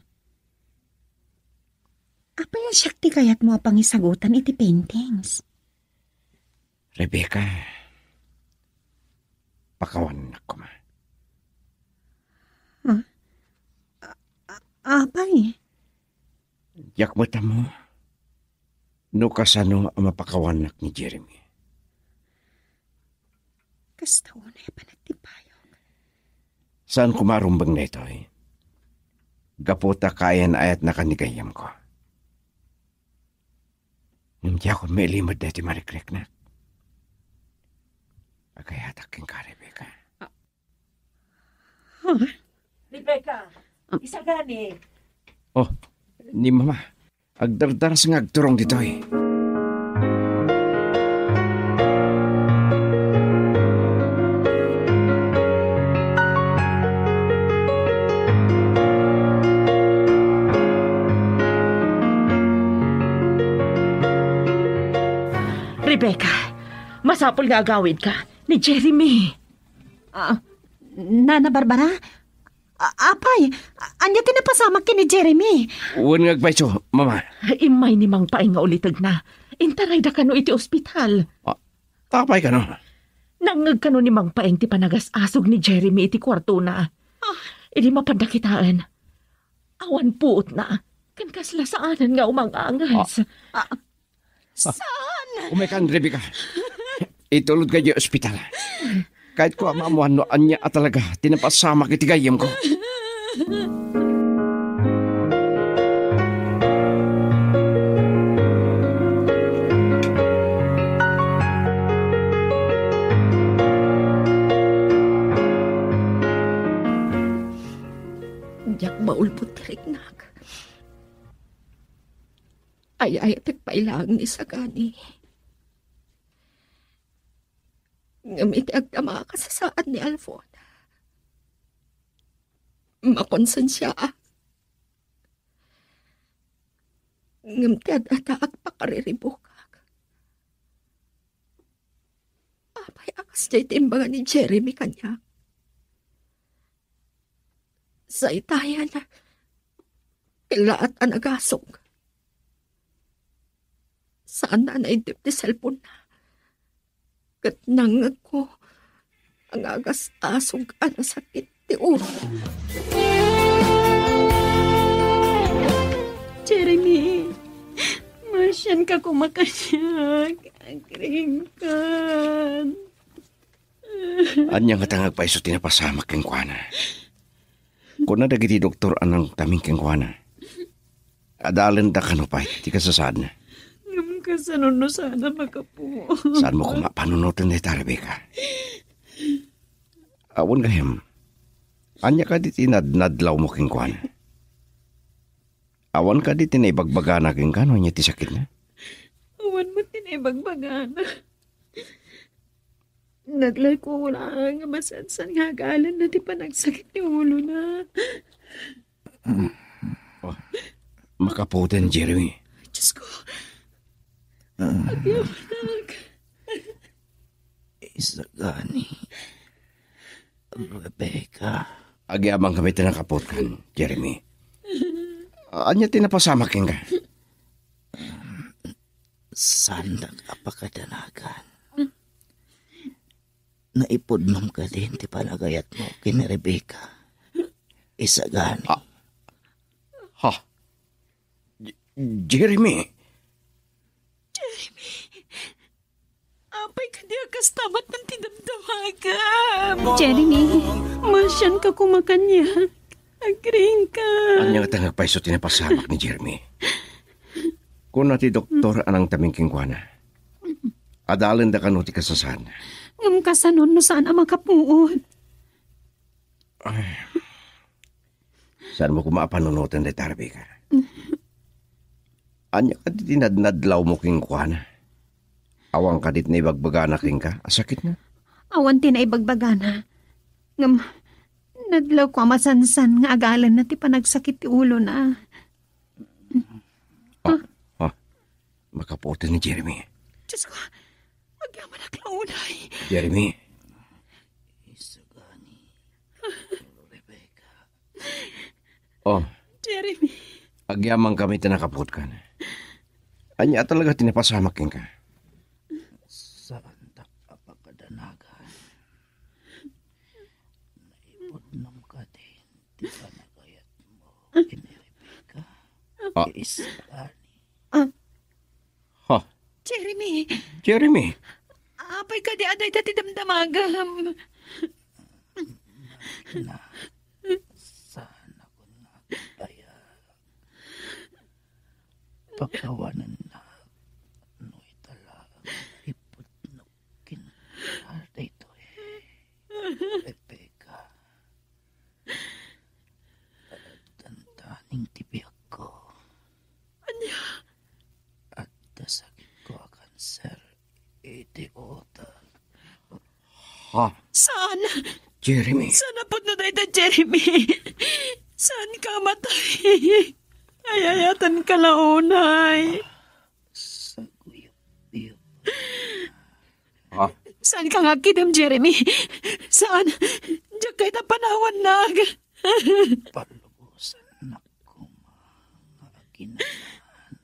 Apay a siak ti kayatmo a pangisagutan iti paintings? Rebecca, pakawannak koma. Huh? A-, a-, apay? Diak met ammo no kasano a mapakawannak ni Jeremy. Kasta unay a panagtimpayok. Saan koma a rumbeng daytoy? Gapu ta kaayan-ayatnakan ni gayyemko. Ngem diakon mailimed daytoy marikriknak. Agayatak kenka, Rebecca. Huh? Rebecca, isagani. Oh, ni Mama. Agdardaras nga agturong ditoy. Rebecca, masapul nga agawidka ni Jeremy. Ah, Nana Barbara? A-, apay, a-, ania ti napasamak ken ni Jeremy? Wen nga agpayso, Mama. Immay ni Mang Paeng nga ulitegna. Intarayda kano iti ospital. Ah, apay kano? Nangngeg kano ni Mang Paeng ti panagas-asog ni Jeremy iti kuartona. Ah. Idi mapadda kitaen, awan puotna, ken kasla saanen nga umanganges. Ah. Ah, Saan? Umaykan, Rebecca. Itulodka idiay ospital. Kayatko a maammoan no ania a talaga ti napasamak iti gayyemko. Diak maulbod ti riknak. Ay-ayatek pay laeng ni Sagani. Ngem iti agdama a kasasaad ni Alfon, makonsensiaak. Ngem ti ad-adda agpakariribukak. Apay a kasdiay ti imbaga ni Jeremy kaniak? Say tayen, kellaat a nagasong. Saanna a naiddep ti cellphone-na. Ket nangngegko a nagas-asog a nasakit ti ulo. Jeremy, maasianka koma kaniak. Agriingkan. Ania ngata nga agpayso ti napasamak kenkuana? Kuna dagiti doktor a nangtamin kenkuana, adalenda kano pay ti kasasaadna. Ngem kasano no saan a makapuot? Saanmo koma a panunoten dayta, Rebecca. Awan gayam, ania kadi ti nadnadlawmo kenkuana? Awan kadi ti naibagbagana kenka no ania ti sakitna? Awan met ti naibagbagana. Nadlawko laeng a masansan nga agalenna ti panagsakit ti ulona. Oh, makapuoten, Jeremy. Diyos ko. Ah. Agyamanak. Isagani. Rebecca. Agyamankami ti nakapuotkan, Jeremy. Ania ti napasamak kenka? Saandak a pakadanagan. Naipudnom kadin ti panagayatmo ken ni Rebecca? Isagani. Ah. Ha? J-, Jeremy. Jeremy. Apay kadi a kasta met ti damdamagam? Jeremy, maasianka koma kaniak. Agriingkan. Ania ngata nga agpayso ti napasamak ni Jeremy? Kuna ti doktor a nangtamin kenkuana, adalenda kano ti kasasaadna. Ngem kasano no saan a makapuot? Ay. Saanmo koma a panunoten dayta, Rebecca. Ania kadi ti nadnadlawmo kenkuana? Awan kadi ti naibagbagana kenka a sakitna? Awan ti naibagbagana. Ngem, nadlawko a masansan nga agalenna ti panagsakit ti ulona. Ah, ah, makapuoten ni Jeremy. Diyos ko, agyamanak la unay. Jeremy. Isu gani, Rebecca. Oh. Jeremy. Agyamankami ti nakapuotkan. Ania talaga ti napasamak kenka? Saandak a pakadanagan. Naipudnom kadin ti panagayatmo ken ni Rebecca. Ah. Isu gani. Ah. Ha? Jeremy! Jeremy! Apay kadi a dayta ti damdamagam? Makina, saan ako nga agbayag. Pakawanennak no ita laeng ipudno kenka daytoy, Rebecca. Tantaning ti biagko. Ania? Adda sakitko a kanser iti utek. Ha? Saan? Jeremy. Saan a pudno dayta, Jeremy? Saanka a matay? Ay-ayatenka la unay. Saguyop-yop. Ah. Saanka nga agkidem, Jeremy? Saan? Diak kayat a panawannak. Palubosannak koma nga aginanan.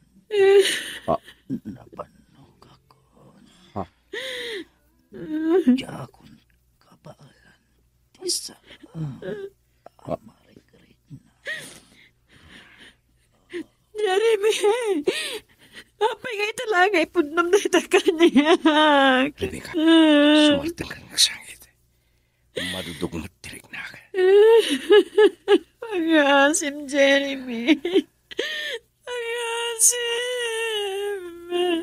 Ah. Napannogakon. Ah. Diakon kabaelan ti saan a marikrik na. Jeremy! Apay nga ita laeng nga ipudnom dayta kaniak? Rebecca, sumartenka nga agsangit. Madudugmo ti riknak. Pangasim, Jeremy. Pangasim.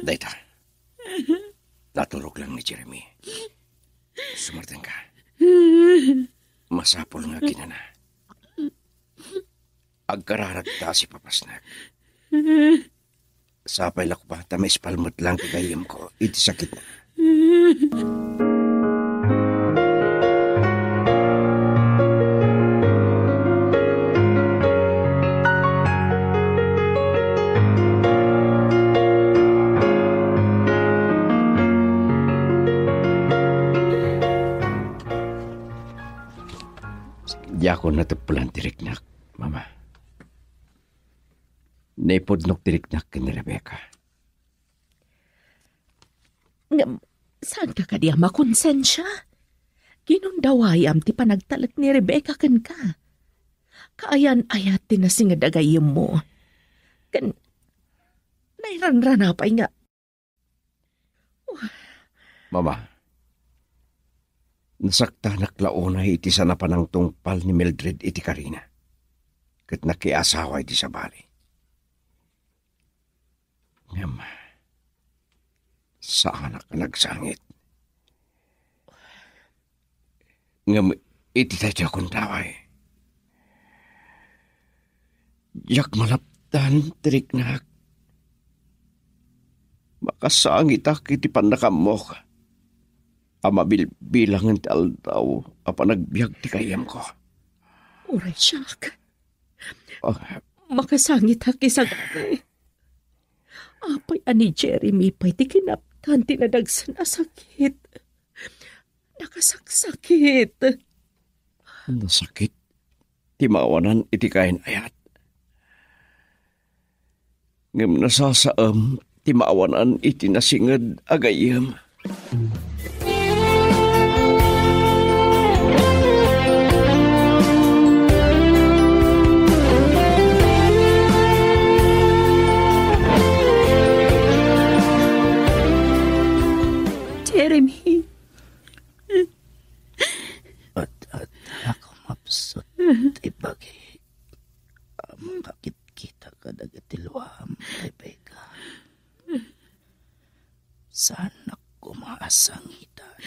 Dayta. Naturog lang ni Jeremy. Sumartenka. Masapul nga kinana. Agkararagta si papasnak. Sapay la koma ta maispal met lang ti gayyemko iti sakitna. Diakon nateppelan ti riknak, Mama. Naipudnok ti riknak ken ni Rebecca. Ngem, saanka kadi a makonsensia? Ginundawayam ti panagtalek ni Rebecca kenka. Kaayan-ayat ti nasinged a gayyemmo. Ken, nairanrana pay nga Mama, nasaktanak la unay iti saan a panangtungpal ni Mildred iti karina, ket nakiasawa iti sabali. Ngem, saanak a nagsangit. Ngem iti daytoy a gundaway, diak malapdan ti riknak. Makasangitak iti pannakaammo a mabilbilangen ti aldaw a panagbiag ti gayyemko. Uray siak. Ah. Makasangitak isagani. Apay a ni Jeremy pay ti kinaptan ti nadagsen a sakit? Nakasaksakit. Nasakit ti maawanan iti kayan-ayat. Ngem nasasaem ti maawanan iti nasinged a gayyem. Jeremy. Ad-adda a kumapsut ti bagi a makakitkita kadagiti luam, Rebecca. Saanak koma a sangitan.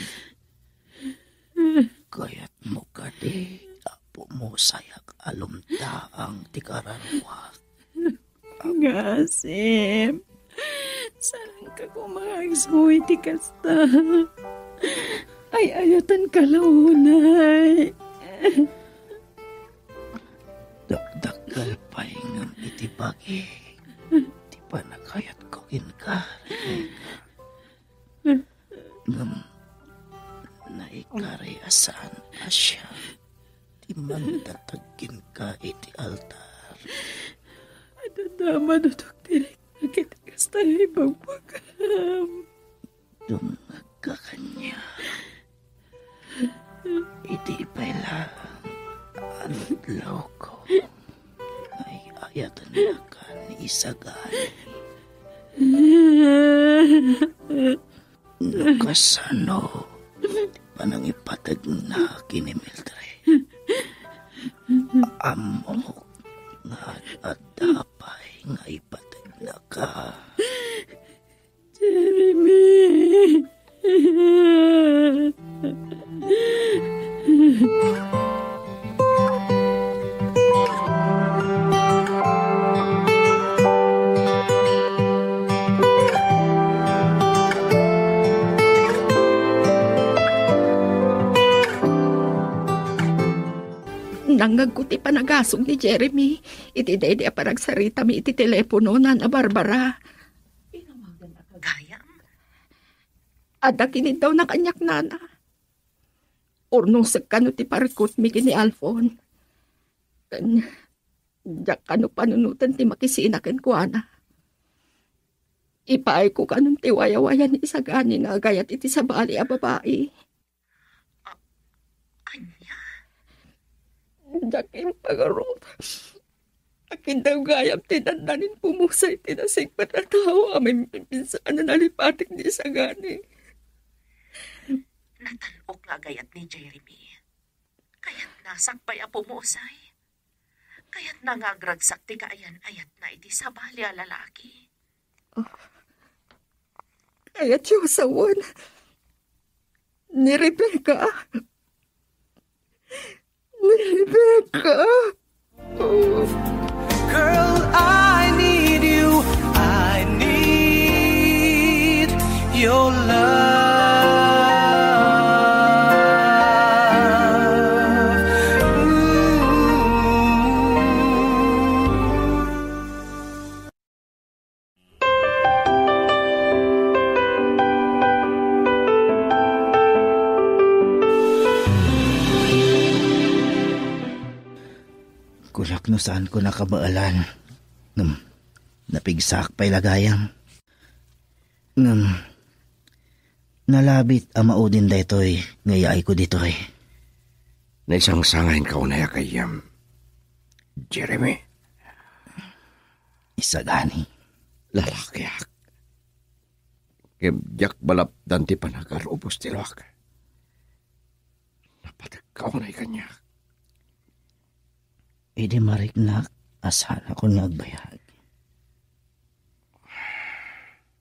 Kayatmo kadi a pumusayak a lumtaang ti kararuak? Ngasim. Saanka koma nga agsuy ti kasta. Ay-ayatenka la unay. Dakdakkel pay ngem iti bagi ti panagayatko kenka, Rebecca. Ngem naikari a saan a siak ti mangtatag kenka iti altar. Adda dama, dudok ti riknak iti kasta nga ibagbagam. Dumngegka kaniak. Idi pay la adlawko, ay-ayatennak ni Isagani. No kasano ti panangipategna ken ni Mildred, ammok nga adda pay nga ipategnaka. Jeremy! Nangngegko ti panagasong ni Jeremy iti daydi a panagsaritami iti telepono, Nana Barbara. Gayam. Adda kiniddawna kaniak, Nana. Urnongsekka no ti parikutmi ken ni Alfon. Ken diak kano panunoten ti makisina kenkuana. Ipaayko kano ti wayawayan ni Isagani nga agayat iti sabali a babai. A-, ania? Diak impagarup. Akin daw gayam ti dandanin pumusay ti nasingpet a tao a maipinsan a nalipatik ni Isagani. Natal-ok nga agayat ni Jeremy. Kayatna sakbay a pumusay. Kayatna nga agragsak ti kaayan-ayatna iti sabali a lalaki. Kayatyo sawen ni Rebecca. Ni Rebecca. Girl, I need you. I need your love. Ooh. Kunak no saanko nakabaelan. Ngem, napigsaak pay la gayam. Ngem, nalabit a maudin daytoy nga iyaayko ditoy. Naisangsangayenka unay a gayyem, Jeremy. Isagani. Lalakiak. Ngem diak malapdan ti panagarubos ti luak. Napategka unay kaniak. Idi mariknak a saanakon nga agbayag,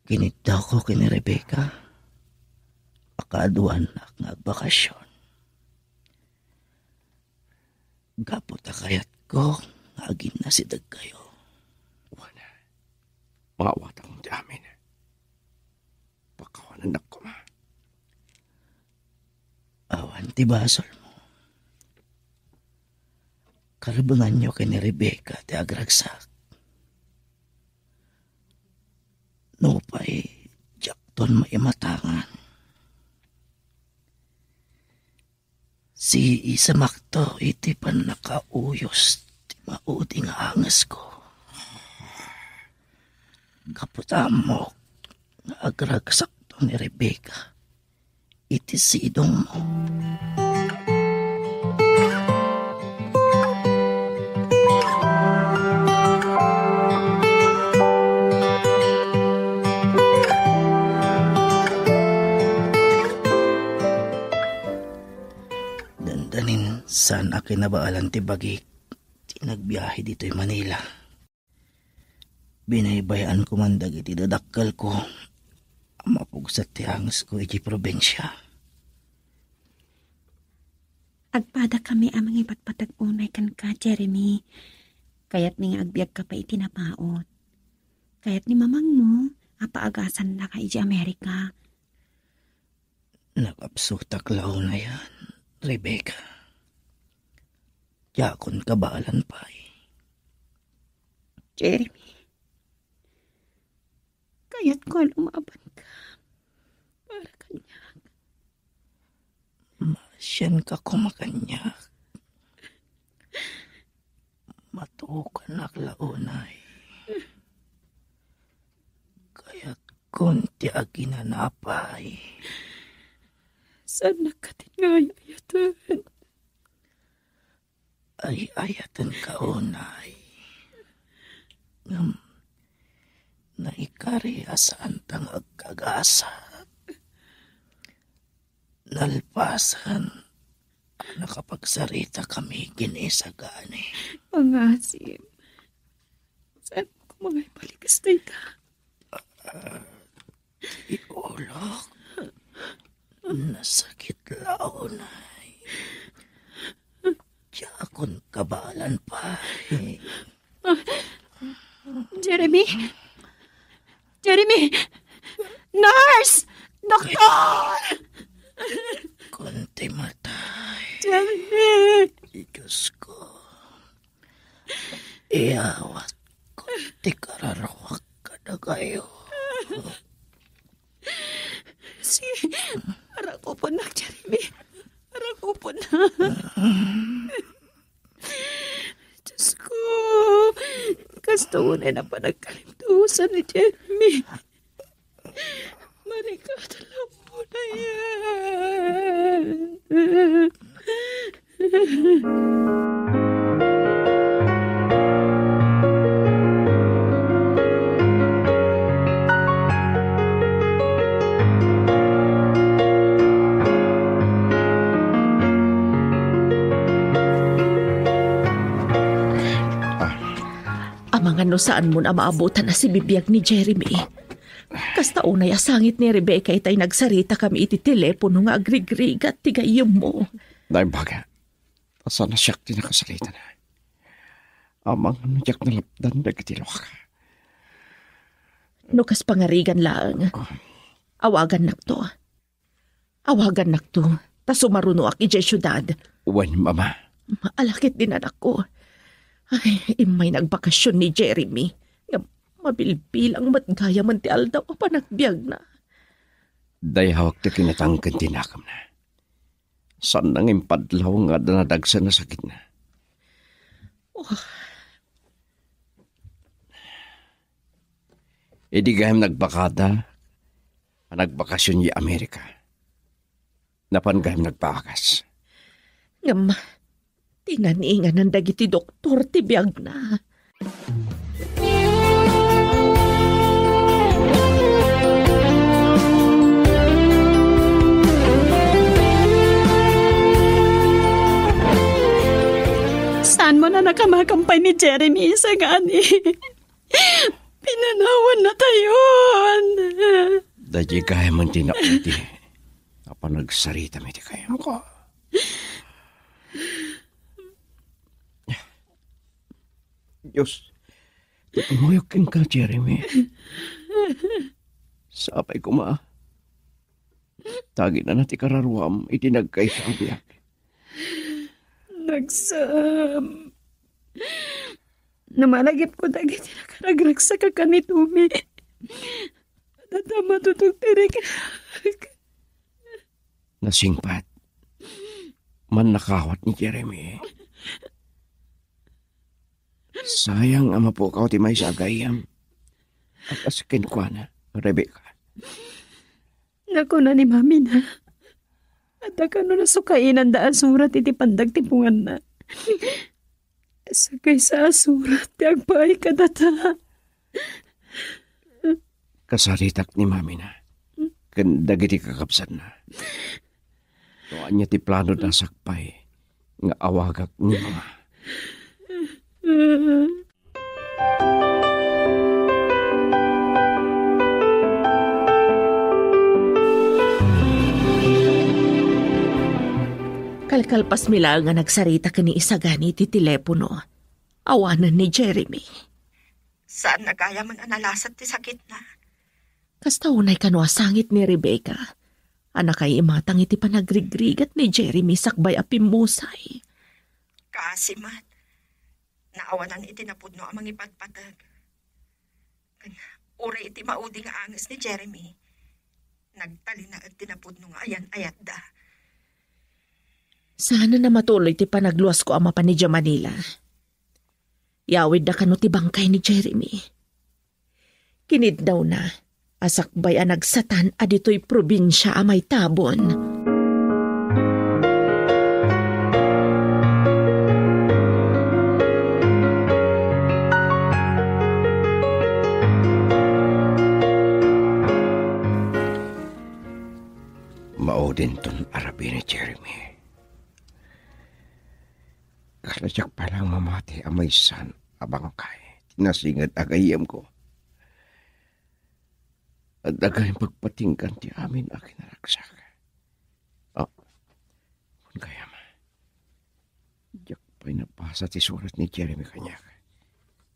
kiniddawko ken ni Rebecca a kaaduannak nga agbakasyon. Gapu ta kayatko nga aginnasidegkayo. Wen, maawatanmo ti amin. Pakawanennak koma. Awan ti basolmo. Karebenganyo ken ni Rebecca ti agragsak. Nupay diakton maimatangan, siisemakto iti pannakauyos ti maudi nga angesko. Gapu ta ammok nga agragsakto ni Rebecca iti sidongmo. Dandanin, saan a kinabaelan ti bagik ti nagbiahe ditoy Manila. Binaybay-anko man dagiti dadakkelko a mapugset ti angesko iti probinsia. Agpadakami a mangipatpateg unay kenka, Jeremy. Kayatmi nga agbiagka pay iti napaut. Kayat ni mamangmo a paagasannaka iti Amerika. Nakapsutak la unayan, Rebecca. Diakon kabaelan pay. Jeremy, kayatko a lumabanka. para kaniak. Maasianka koma kaniak. Matukanak la unay. Kayatkon ti aginanapay. Saannak katin nga ay-ayaten. Ay-ayatenka unay. Ngem naikari a saanta nga agkagasat. Nalpasen a nakapagsaritakami ken ni Isagani. Pangasim, saan ko mangaybalik kas dayta? Ti ulok. Nasakit la unay. Diakon kabaelan pay. Jeremy? Jeremy! Nurse! Doktor! Kunti matay. Jeremy! Diyos ko. Iyawat ko ti kararuak kadakayo. Sige, arakuponnak, Jeremy. Arakuponnak. Diyos ko, kasta unay na panagkalintusan ni Jeremy. Marikatan lang po na yan. Ah. Amangan no saanmon a maabutan a sibibiag ni Jeremy. Kasta unay a sangit ni Rebecca itay nagsaritakami iti telepono nga agrigrigat ti gayyemmo. Naimbag, ta saan a siak ti nakasaritana. Amangan no diak nalapdan dagiti luaka. No kas pangarigan laeng, Ah. awagannakto. Awagannakto, ta sumarunoak idiay siudad. Wen, Mama. Ala ketdin, anakko. Ay, immay nagbakasyon ni Jeremy. Nga mabilbilang met gayamen ti aldaw a panagbiagna. Dayawak ti kinatangken ti nakemna. Saan nga impadlaw nga adda nadagsen a sakitna. Oh. Idi gayam nagbakada, a nagbakasyon idiay Amerika. Napan gayam nagpagas. Ngem, tinaninganan dagiti doktor ti biagna. Saanmo a nakamakam pay ni Jeremy, Isagani. Pinanawan na tayon. Daydi gayamen ti naudi a panagsaritami ti kayamko. Dios, ti tumuyok kenka, Jeremy. Sapay koma ta aginana ti kararuam iti nagkaysa a biag. Nagsam. No malagipko dagiti nakaragragsak a kanitomi, adda matutog ti riknak. Nasingpet. Mannakawat ni Jeremy. Sayang a mapukaw ti maysa a gayyem. A kas kenkuana, Rebecca. Nakuna ni Mami na, adda kano nasukainanda a surat iti pandagtipunganna. Sakaysa a surat ti agpaay kadata. Kasaritak ni Mami na ken dagiti kakabsatna. No ania ti plano da sakbay nga awagak ni Mama. Kalkalpasmi laeng a nagsarita ken ni Isagani iti telepono, awanen ni Jeremy. Saan a gayamen a nalasat ti sakitna. Kasta unay kano a sangit ni Rebecca a nakaimatang iti panagrigrigat ni Jeremy sakbay a pimmusay. Kaasi met, naawanan iti napudno a mangipadpateg. Ken uray iti maudi nga anges ni Jeremy, Nagtalinaed ti napudno nga ayan-ayatda. Saan a matuloy ti panagluasko a mapan idiay Manila. Yawidda kano ti bangkay ni Jeremy. Kinidawna a sakbay a nagsatan a ditoy probinsia a maitabon. Maudinton a rabii ni Jeremy. Kasla diak pay laeng mamati a maysan a bangkay ti nasinged a gayyemko. Adda gayam pagpatinggan ti amin a kinaragsak. Ah, kun gayam, diak pay nabasa ti surat ni Jeremy kaniak.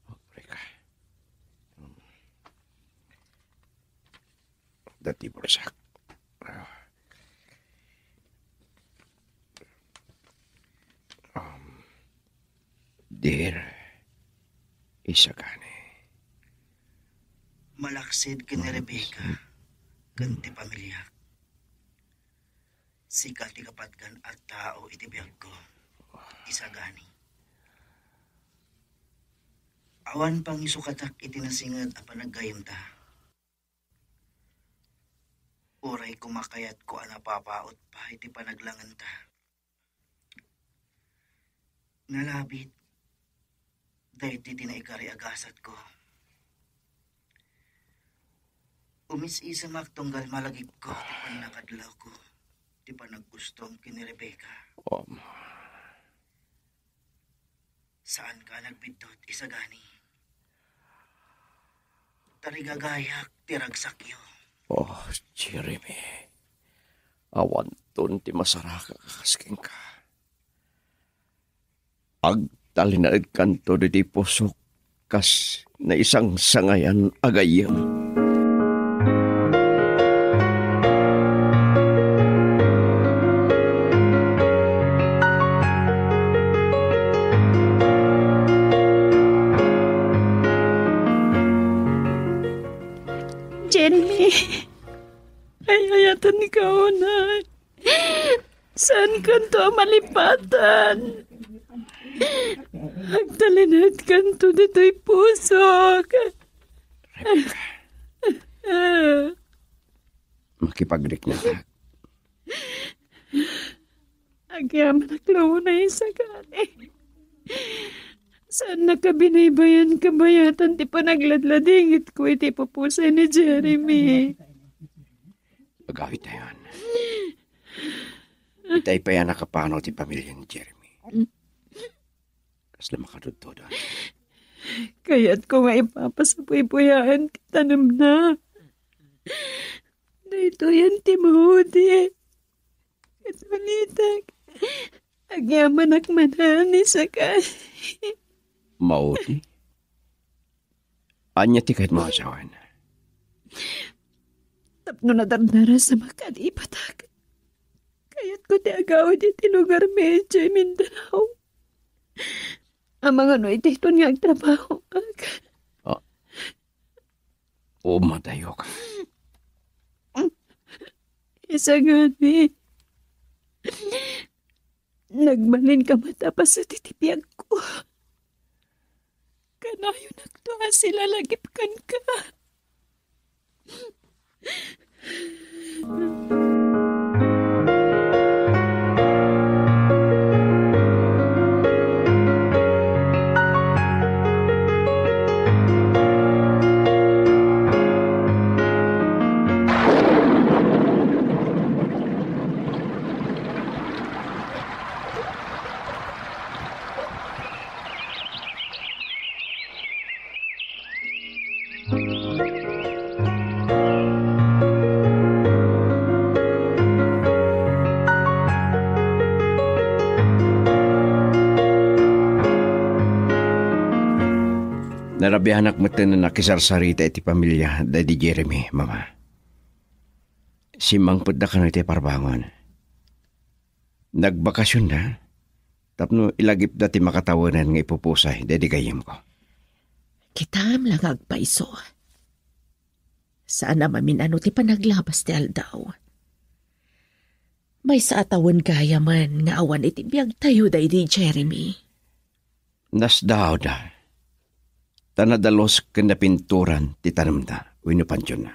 Oh, rika. Dati bulsak. Ah. Um, dear Isagani. Malaksid ken ni Rebecca ken ti pamiliak. Sika ti kapatgan a tao iti biagko, Isagani. Awan pangisukatak iti nasinged a panaggayemta. Uray koma kayatko a napapaut pay ti panaglangenta. Nalabit daydi ti naikari a gasatko. Umis-isamak tunggal malagipko ti pannakadlawko, ti panagustom ken ni Rebecca. Om. Saanka a nagbiddut, Isagani. Tarigagayak ti ragsakyo. Oh, Jeremy. Awanton ti masaraka kas kenka. Agtalinaedkanto ditoy pusok kas naisangsangayan a gayyem. Jeremy, ay-ayatenka unay. Saankanto a malipatan. Agtalinaedkanto ditoy pusok. Rebecca. Makipagriknatak. Agyamanak la unay, Isagani. Saannak a binaybay-an kabayatan ti panagladladingitko iti pupusay ni Jeremy. Agawidtayon. Itay pay a nakapanaw ti pamilya ni Jeremy. Kasla makatudtudon. Kayatko nga ipapasapuypuyaen ti tanemna. Daytoyen ti maudi. Ket ulitek, agyamanak manen, Isagani. Maudi? Ania ti kayatmo a sawen? Tapno nadardarasam a kalipatak, kayatko ti agawid iti lugarmi idiay Mindanao. Amangan no iti iton nga agtrabahoak. Ah. O, madayoka. Isagani, nagmalinka met a paset iti biagko. Kanayonakto a silalagip kenka. Narabianak metten a nakisarsarita iti pamilya daydi Jeremy, Mama. Simmangpetda kano iti parbangon. Nagbakasionda tapno ilagipda ti makatawenan nga ipupusay daydi gayyemko. Kitam la nga agpayso. Saan a mamin-ano ti panaglabas ti aldaw. Maysa a tawen gayamen nga awan iti biagtayo daydi Jeremy. Nasdaawda, ta nadalus ken napinturan ti tanemna wenno pantionna.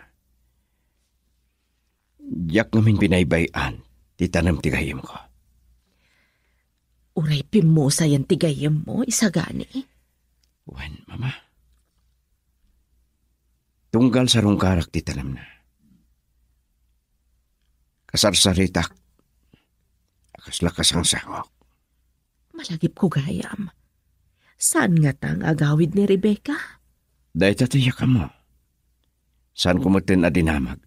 Diak ngamin binaybay-an ti tanem ti gayyemko. Uray pimmusayen ti gayyemmo, isagani? Wen, Mama. Tunggal sarungkarak ti tanemna, kasarsaritak a kasla kasangsangok. Malagipko gayam. Saan ngata nga agawid ni Rebecca? Dayta ti yakammo. Saanko metten a dinamag.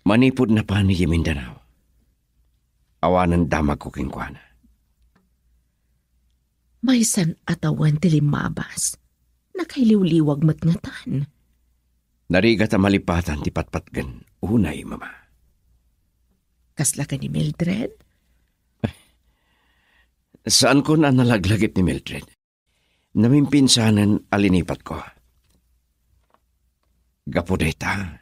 Manipud napan idiay Mindanao, awanen damagko kenkuana. Maysan a tawen ti limmabas. Nakailiwliwag met ngatan. Narigat a malipatan ti patpatgen unay, Mama. Kasla ken ni Mildred? Saanko a nalaglagip ni Mildred. Namimpinsanen a linipatko. Gapu dayta,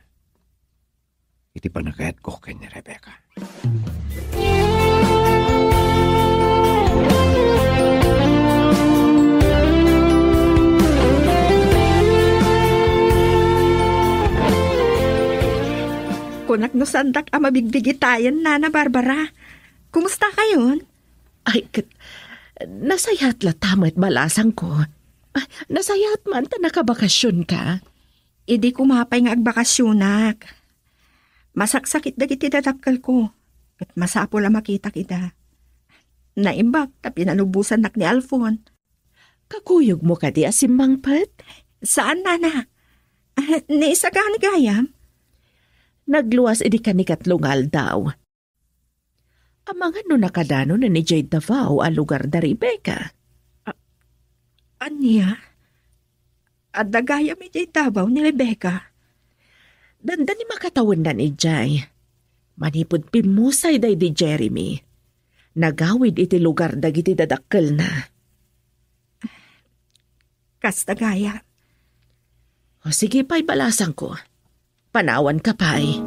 iti panagayatko ken ni Rebecca. Kunak no saandak a mabigbigitayen, Nana Barbara. Kumusta kayon? Ay, ket, nasayaat latta met balasangko. Ay, nasayaat man ta nakabakasionka. Idi koma pay nga agbakasionak, masaksakit dagiti dadakkelko, ket masapul a makitak ida. Naimbag ta pinalubosannak ni Alfon. Kakuyogmo kadi a simmangpet? Saan, Nana. Ah, ni isagani gayam? Nagluas idi kanikatlo nga aldaw. Amangan no nakadanon idiay Davao a lugar da Rebecca. A-, ania? Adda gayam idiay Davao ni Rebecca? Dandani makatawennan idiay. Manipud pimmusay daydi Jeremy, nagawid iti lugar dagiti dadakkelna. Kasta gayam. O, sige pay, balasangko. Panawanka pay.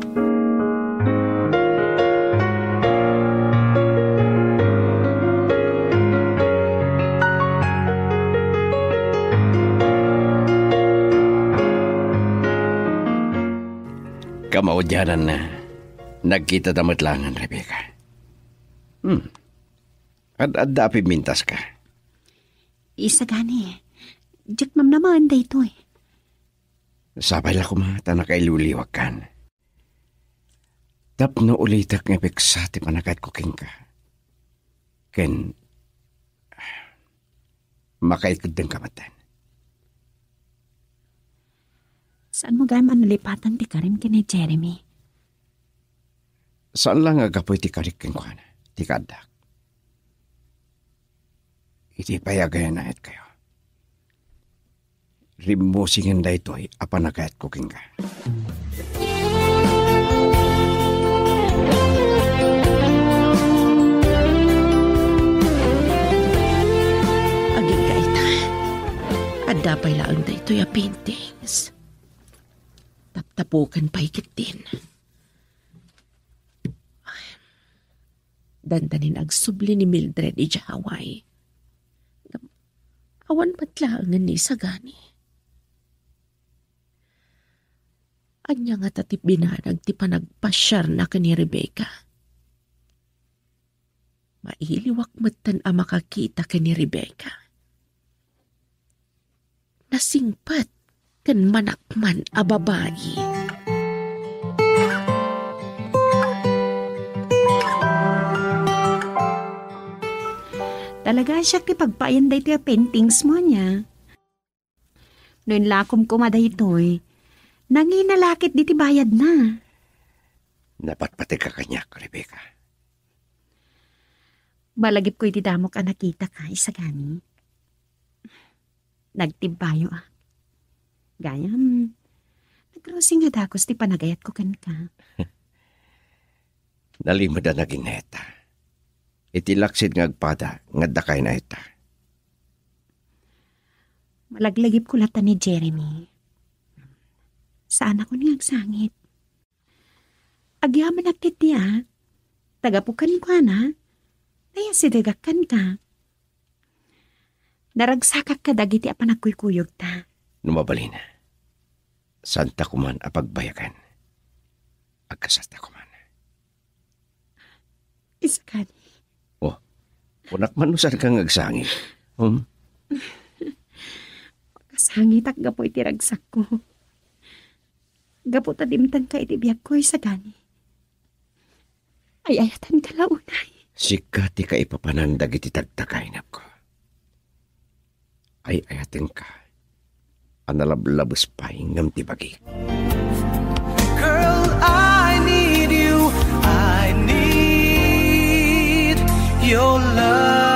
Kamaudiananna, nagkitata met laengen, Rebecca. Hmm. Ad-adda a pimmintaska. Isagani, diak namnamaen daytoy. Sapay la koma ta nakailiwliwagkan. Tapno ulitek nga ipiksa ti panagayatko kenka. Ken, makaikkeddengka metten. Saanmo gayam a nalipatan ti karim ken ni Jeremy? Saan la nga gapu iti karik kenkuana, ti kaaddak. Iti pay agayannayetkayo, rimmusingen daytoy a panagayatko kenka. Agingga ita. Adda pay laeng daytoy a paintings. Taptapuken pay ketdin. Dandanin agsubli ni Mildred idiay Hawaii. Ngem awan met laengen ni isagani. Ania ngata ti binanag ti panagpasiarna ken ni Rebecca? Mailiwak metten a makakita ken ni Rebecca. Nasingpet ken manakman a babai. Talaga, siak ti pagpaayan daytoy a paintings mo, ania? No inlakom koma daytoy, nangina la ketdi ti bayadna. Napatpategka kaniak, Rebecca. Malagipko iti damok a nakitaka, isagani. Nagtibbayo, a. Gayam, nagrusing a dagus ti panagayatko kenka. Nalimed a naging neta. Iti laksid nga agpada nga adda kaynayta. Malaglagipko latta ni Jeremy. Saanakon nga agsangit. Agyamanak ketdi a, ta gapu kenkuana, nayasidegak kenka. Naragsakak kadagiti a panagkuykuyogta. No mabalin, saanta koman a pagbayagan. Agkasasta koman. Iskadi. Oh, kunak man no saanka nga agsangit. Hmm? Kasangitak gapu iti ragsakko. Gapu ta dimtenka iti biagko, Iskadi. Ay-ayatenka la unay. Sika ti kaipapanan dagiti tagtagainepko. Ay-ayatenka a nalablabes pay ngem ti bagik. Girl, I need you. I need your love.